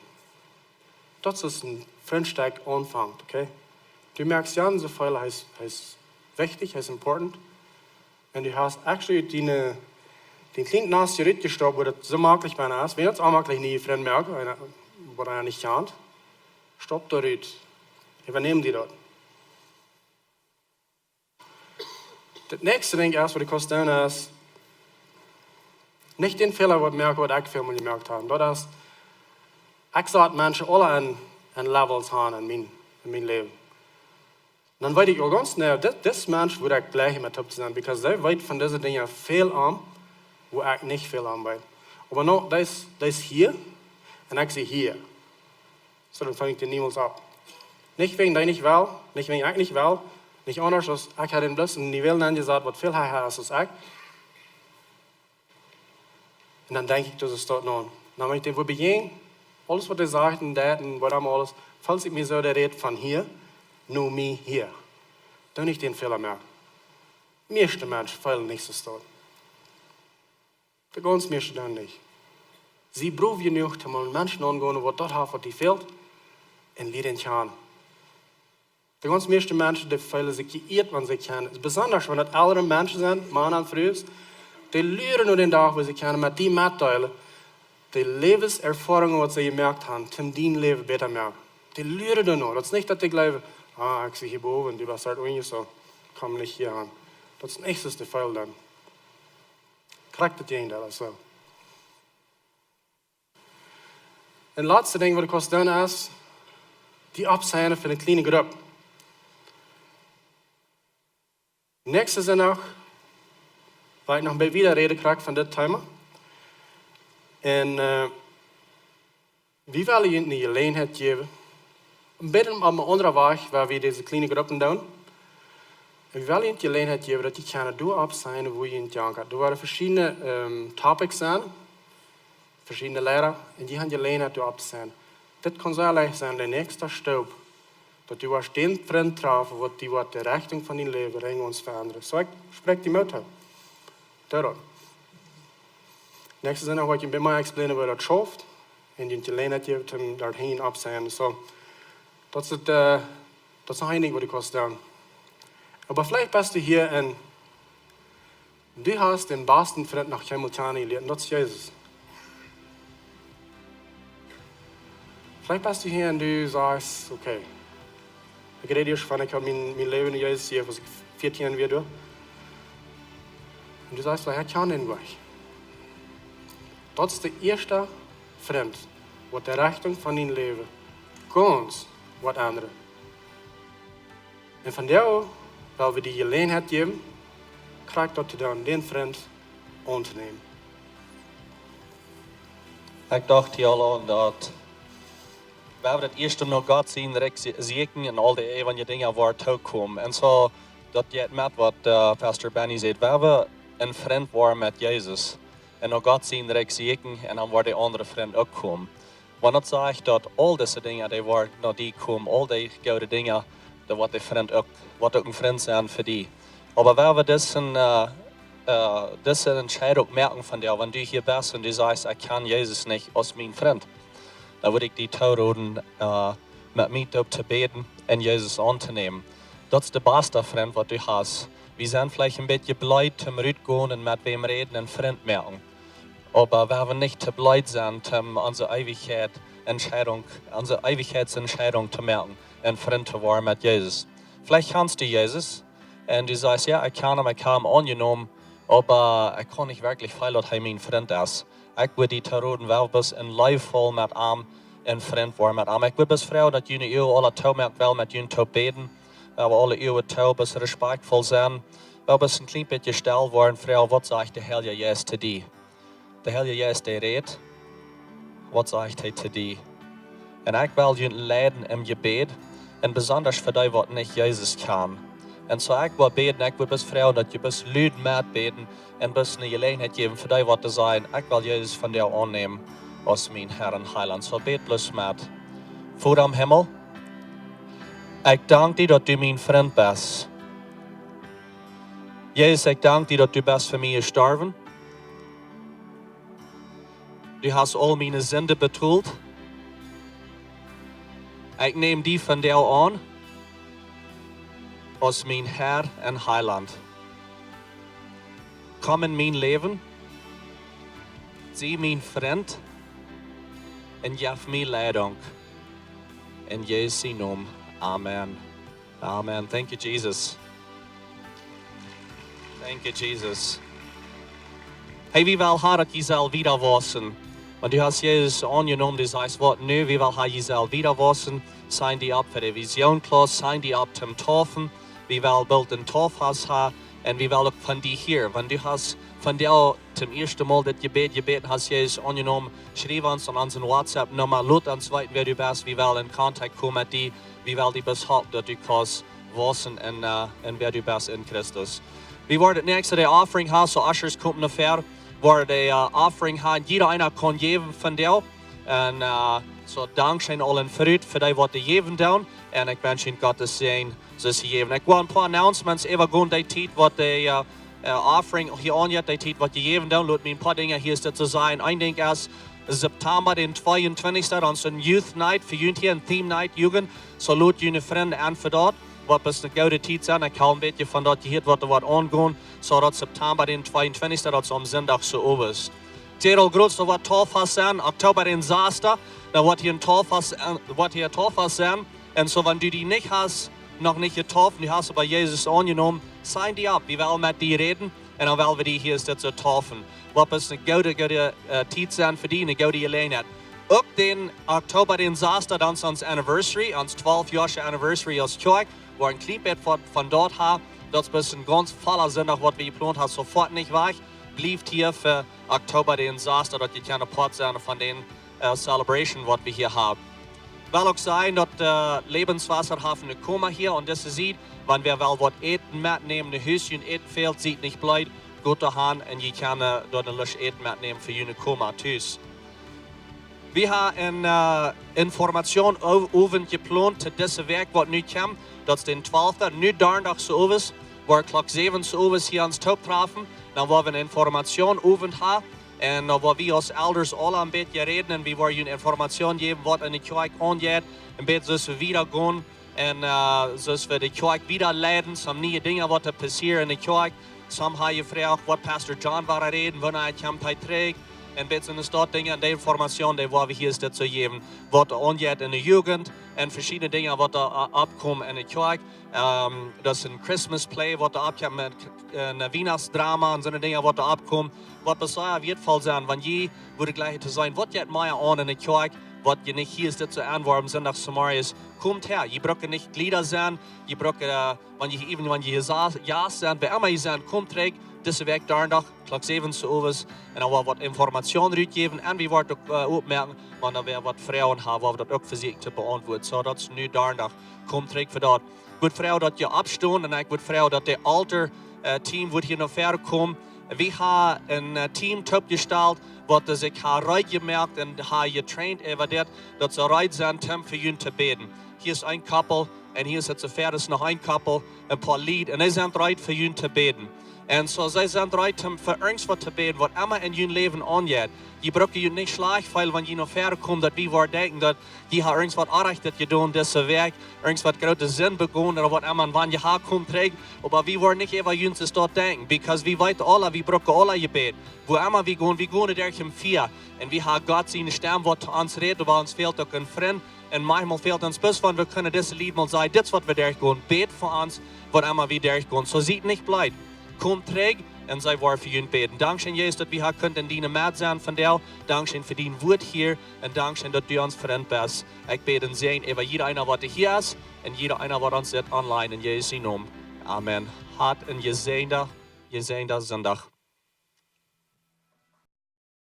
Daut es een Frint stekj aunfangt, okay? Du moakst jan soo väl, hee es, hee es wichtich, hee es important. Un du hast actually dän, dän kjlienen Nast hia rutjestoppt, wua daut soo maklich bie es. Wan daut soo maklich nie Frind moaken, waut eena nich kjant, stop doa rut. Äwanemm die daut. Daut näakjste Dinkj es, waut ekj kaun doonen, es nich dän Fäla waut moaken, waut ekj väl mol jemoakt hab. Daut es, ekj sach Menschen aule en, en Levels han en mien, en mien Läwen. Dan weet ekj uk gaunz, nä, dit, dis Mensch wudd ekj jleichen met toop to sennen, because dee weet von dise Dinja väl aun, wua ekj nich väl aun weet. Oba nä, dee es, dee es hia un ekj sie hia. Soo, dan fang ekj dän niemols opp. Nich wäajen dee nich well, nich wäajen ekj nich well, nich aundasch aus ekj hab dän bloos en een Level nenjesat, waut väl hecha es aus ekj. Un dan denkj ekj, daut es daut nu. Dan wan ekj dän wua bejäajen, aules waut hee sajcht un deit un wuarom aules, feel ekj mie soo, dee rät von hia, no mie hia. Dan doo ekj dän Fäla moaken. Mieeschte Menschen feelen nich soo stoakj. De gaunz mieeschte dan nich. Sie brow jenuach, om een Mensch auntogonen, waut daut haft, waut dee fält. un lia dän kjanen. De gaunz mieeschte Menschen, dee feelen sikj jeieet, wan see kjennen. Besonda wan daut eldre Menschen sent, Mana un Frues, dee luren no dän Dach, wua see kjennen met die metdeelen, de Läwenserfoarungen, waut see jemoakt haben, om dien Läwen bäta moaken. Dee luren doano. Daut es nich, daut dee jleewen: "Ah, ekj sie hia bowen, du best doa unjen, soo, komm nich hia aun." Daut es nich, soo aus dee feelen dan. Krakjt daut Jäajendeel, aulsoo. Un latste Dinkj, waut ekj wull sajen, es, die oppsennen fa eene kjliene Grupp. Näakjsten Sindach woa ekj noch een bät wieda räden, krakjt von dit Thema. Un, äh, wie wellen junt eene Jeläajenheit jäwen, een bät opp eene aundre Wies, woo wie dise kjliene Gruppen doonen. Un wie wellen junt eene Jeläajenheit jäwen, daut jie kjennen doa oppsennen, wua jie junt jankat. Doa woaren veschiedne, ähm, Topics sennen, veschiedne Liera, un jie haben Jeläajenheit doa opptosennen. Dit kaun sea leicht sennen, de näakjste Stap, daut du woascht dän Frint trafen, waut die woat de Rechtunk von dien Läwen rein gaunz veendren. Soo, ekj spräakj die Moot too. Doaromm. Näakjsten Sindach woa ekj een bät mea explainen, woo daut schauft, un junt Jeläajenheit jäwen, om doa hinjen opptosennen. Soo, daut es daut, äh, daut es noch een Dinkj, waut ekj wull sajen. Oba veleicht best du hia un du hast dän basten Frint noch kjeenmol kjanen jelieet, un daut es Jesus. Veleicht best du hia un du sajchst: "Okay, ekj räd ieescht von, ekj hab mien, mien Läwen Jesus hia, aus ekj vieetieen wia, doa." Un du sajchst: "Well, ekj kjan dän nich." Daut es de ieeschte Frint, waut de Rechtunk von dien Läwen gaunz woat endren. Un vondoag well wie die Jeläajenheit jäwen, krakjt daut to doonen, dän Frint auntonämen. Ekj docht hia aul aun daut, wan wie daut ieescht no Gott sien Rikj sie-, sieekjen un aul de äwaje Dinja woaren tookomen. Un soo, daut jeit met waut, äh, Pastor Benny säd, wan wie een Frint woaren met Jesus un no Gott sien Rikj sieekjen, un dan woaren de aundre Frind uk komen. Wan daut sajcht, daut aul dise Dinja, dee woaren no die komen, aul dee goode Dinja, dan woat de Frint uk, woat uk een Frint sennen fa die. Oba wan wie dise, äh, äh, dise Entscheidunk moaken vondoag, wan du hia best un du sajchst: "Ekj kjan Jesus nich aus mien Frint", dan wudd ekj die tooroden, äh, met mie toop to bäden un Jesus auntonämen. Daut es de baste Frint, waut du hast. Wie sent veleicht een bät bleed toom rutgonen un met wäm räden un Frind moaken. Oba wie haben nich to bleed sennen, om onse Eewichkjeit Entscheidunk, onse Eewichkjeitsentscheidunk to moaken un Frint to woaren met Jesus. Veleicht kjanst du Jesus un du sajchst: "Jo, ekj kjan am, ekj hab am aunjenomen, oba ekj kaun nich werkjlich feelen, daut hee mien Frint es." Ekj wudd die tooroden, well bloos een Läwen voll met am, een Frint woaren met am. Ekj wudd bloos froagen, daut jie nu aule toomoaken, well met junt toop bäden. Well wie aule Uagen too, bloos respektvoll sennen. Well bloos een kjlien bät stell woaren, froag: "Waut sajcht de Heilje Jeist to die?" De Heilje Jeist, dee rät. Waut sajcht hee to die? Un ekj well junt leiden em Jebäd, un besonda fa dee, waut nich Jesus kjanen. Un soo ekj well bäden, ekj well bloos froagen, daut jie bloos lud metbäden un bloos eene Jeläajenheit jäwen fa dee, waut to sajen: "Ekj well Jesus vondoag aunnämen aus mien Herr un Heilaunt." Soo bäd bloos met. Voda em Himmel, ekj dank die, daut du mien Frint best. Jesus, ekj dank die, daut du best fa mie jestorwen. Du hast aul miene Sind betolt. Ekj näm die vondoag aun aus mien Herr un Heilaunt. Komm en mien Läwen, sie mien Frint un jeff mie Leidunk. En Jesus sien Nomen. Amen. Amen. Thank you, Jesus. Thank you, Jesus. Hey, wie wellen haben, daut jie sellen wieda wausen. Wan du hast Jesus aunjenomen, du sajchst: "Waut nu?" Wie wellen haben, jie sellen wieda wausen. Sign die opp fa de Visionsklass, sign die opp toom Taufen. Wie wellen boolt een Taufhaus haben. Un wie wellen uk von die hieren. Wan du hast vondoag toom ieeschten Mol dit Jebäd jebäden, hast Jesus aunjenomen, schriew ons aun onse WhatsApp-Numma, lot ons weeten, wäa du best. Wie wellen en Kontakt komen met die. Wie wellen die bloos halpen, daut du kaust wausen en, äh, en wäa du best en Christus. Wie woaren daut näakjste de Offering haben, soo Ushers, komt no ver. Woaren de, äh, Offering haben, jieda eena kaun jäwen vondoag. Un, äh, soo, dankscheen aul en verut fa dee, waut dee jäwen doonen. Un ekj wensch junt Gott sienen Säajen, soo aus jie jäwen. Ekj well een poa Announcements äwagonen, dee Tiet, waut de, äh, äh, Offering hia aunjeit, dee Tiet, waut jie jäwen doonen. Lot mie een poa Dinja hia es daut to sajen. Een Dinkj es, September dän tweeuntwintichsten, dan es een Youth Night fa junt hia, een Theme Night, Jugend. Soo lot june Frind en fa daut. Woat best eene goode Tiet sennen. Ekj hab een bät von daut jehieet, waut doa woat aungonen. Soo daut September dän tweeuntwintichsten, daut es aum Sindach soo owes. Gerald Grootste woat Tauffast sennen, Oktober dän sasten, dan woat hia een Tauffast, äh, woat hia Tauffast sennen. Un soo, wan du die nich hast, noch nich jetauft, du hast oba Jesus aunjenomen, sign die opp. Wie wellen met die räden un dan wellen wie die hia soo taufen. Woat best eene goode, goode, äh, Tiet sennen fa die, eene goode Jeläajenheit. Uk dän Oktober dän sasten, dan es ons Anniversary, ons twalf Joa Anniversary aus Kjoakj, wua een kjlien bät von, von daut ha, daut es best een gaunz volla Sindach, waut wie jeplont haben, sofort nich wajch. Bliewt hia fa Oktober dän sasten, daut jie kjennen Poat sennen von dän, äh, Celebration, waut wie hia haben. Well uk sajen, daut, äh, Lebenswasser haft een Koma hia aun dise Sied. Wan wäa well waut Äten metnämen, een Hus, jun Äten fält, siet nich bleed, got doa han un jie kjennen doa een Lust Äten metnämen fa june Koma tus. Wie haben een, äh, Informationsowent jeplont to dise Wäakj, waut nu kjemt. Daut es dän twalften, nu Donnadach soo owes, woa Klock säwen soo owes hia ons toop trafen. Dan woa wie een Informationsowent haben. Un dan woa wie aus Elders aula een bät räden un wie woaren junt Information jäwen, waut enne Kjoakj aunjeit. Een bät soo aus wie wieda gonen. Un, äh, soo aus wie de Kjoakj wieda leiden, some niee Dinja, waut doa passieren enne Kjoakj. Some haben jefroacht, waut Pastor John woat räden, wanea hee kjemt trigj. Un bät soo aus daut Dinja, un dee Information, dee woa wie hia soo jäwen. Waut doa aunjeit enne Jugend un veschiedne Dinja, waut doa, äh, oppkomen enne Kjoakj. Ähm, daut es een Christmas Play, waut doa oppkjemt met, äh, een Wienachtsdrama un soone Dinja, waut doa oppkomen. Waut best sea wieetvoll sennen, wan jie wudden jlikjen to seenen, waut jeit mea aun enne Kjoakj, waut jie nich hia soo aunwoaren, Sindach zemorjes. Komt häa, jie brucken nich Jlieda sennen, jie brucken, äh, wan jie, even wan jie Jast, Jast sennen, wäa emma jie sennen, komt trigj, dise Wäakj Donnadach, Klock säwen soo owes, un dan woa wie waut Information rutjäwen, un wie woaren uk, äh, oppmoaken, wan doa wäa waut Froagen haft, woa wie daut uk vesieekjen to beauntwuaden. Soo, daut es nu Donnadach, komt trigj fa daut. Ekj wudd froagen, daut jie oppstonen, un ekj wudd froagen, daut de Altar, äh, Team wudd hia no väaren komen. Wie haben een, äh, Team toopjestalt, waut sikj haft reed jemoakt un haft jetraind äwa dit, daut see reed sent, om fa junt to bäden. Hia es een Koppel, un hia es et soo wiet, es noch een Koppel, een poa Lied, un dee sent reed fa junt to bäden. Un soo, see sent reed om fa irjentwaut to bäden, waut emma en jun Läwen aunjeit. Jie brucken junt nich schlajcht feelen, wan jie no väaren komen, daut wie woaren denkjen, daut jie haben irjentwaut Orrajchtet jedonen dise Wäakj, irjentwaut groote Sind begonen ooda waut emma, un wan jie haben, komt trigj. Oba wie woaren nich äwa junt soo daut denkjen, because wie weeten aula, wie brucken aula Jebäd. Wua emma wie gonen, wie gonen derch een Fia. Un wie haben Gott siene Stemm, waut to ons rät, oba ons fält uk een Frint. Un maunchmol fält ons bloos, wan wie kjennen dise Lied mol sajen, dit es waut wie derchgonen, bät fa ons, waut emma wie derchgonen. Soo siet nich bleed. Komt trigj un see woaren fa junt bäden. Dankscheen, Jesus, daut wie hia kunnen en diene Med sennen vondoag. Dankscheen fa dien Wuat hia. Un dankscheen, daut du ons Frint best. Ekj bäd een Säajen äwa jieda eena, waut hia es, un jieda eena, waut ons sitt online, en Jesus sienen Nomen. Amen. Hat een jesäajenden, jesäajenden Sindach.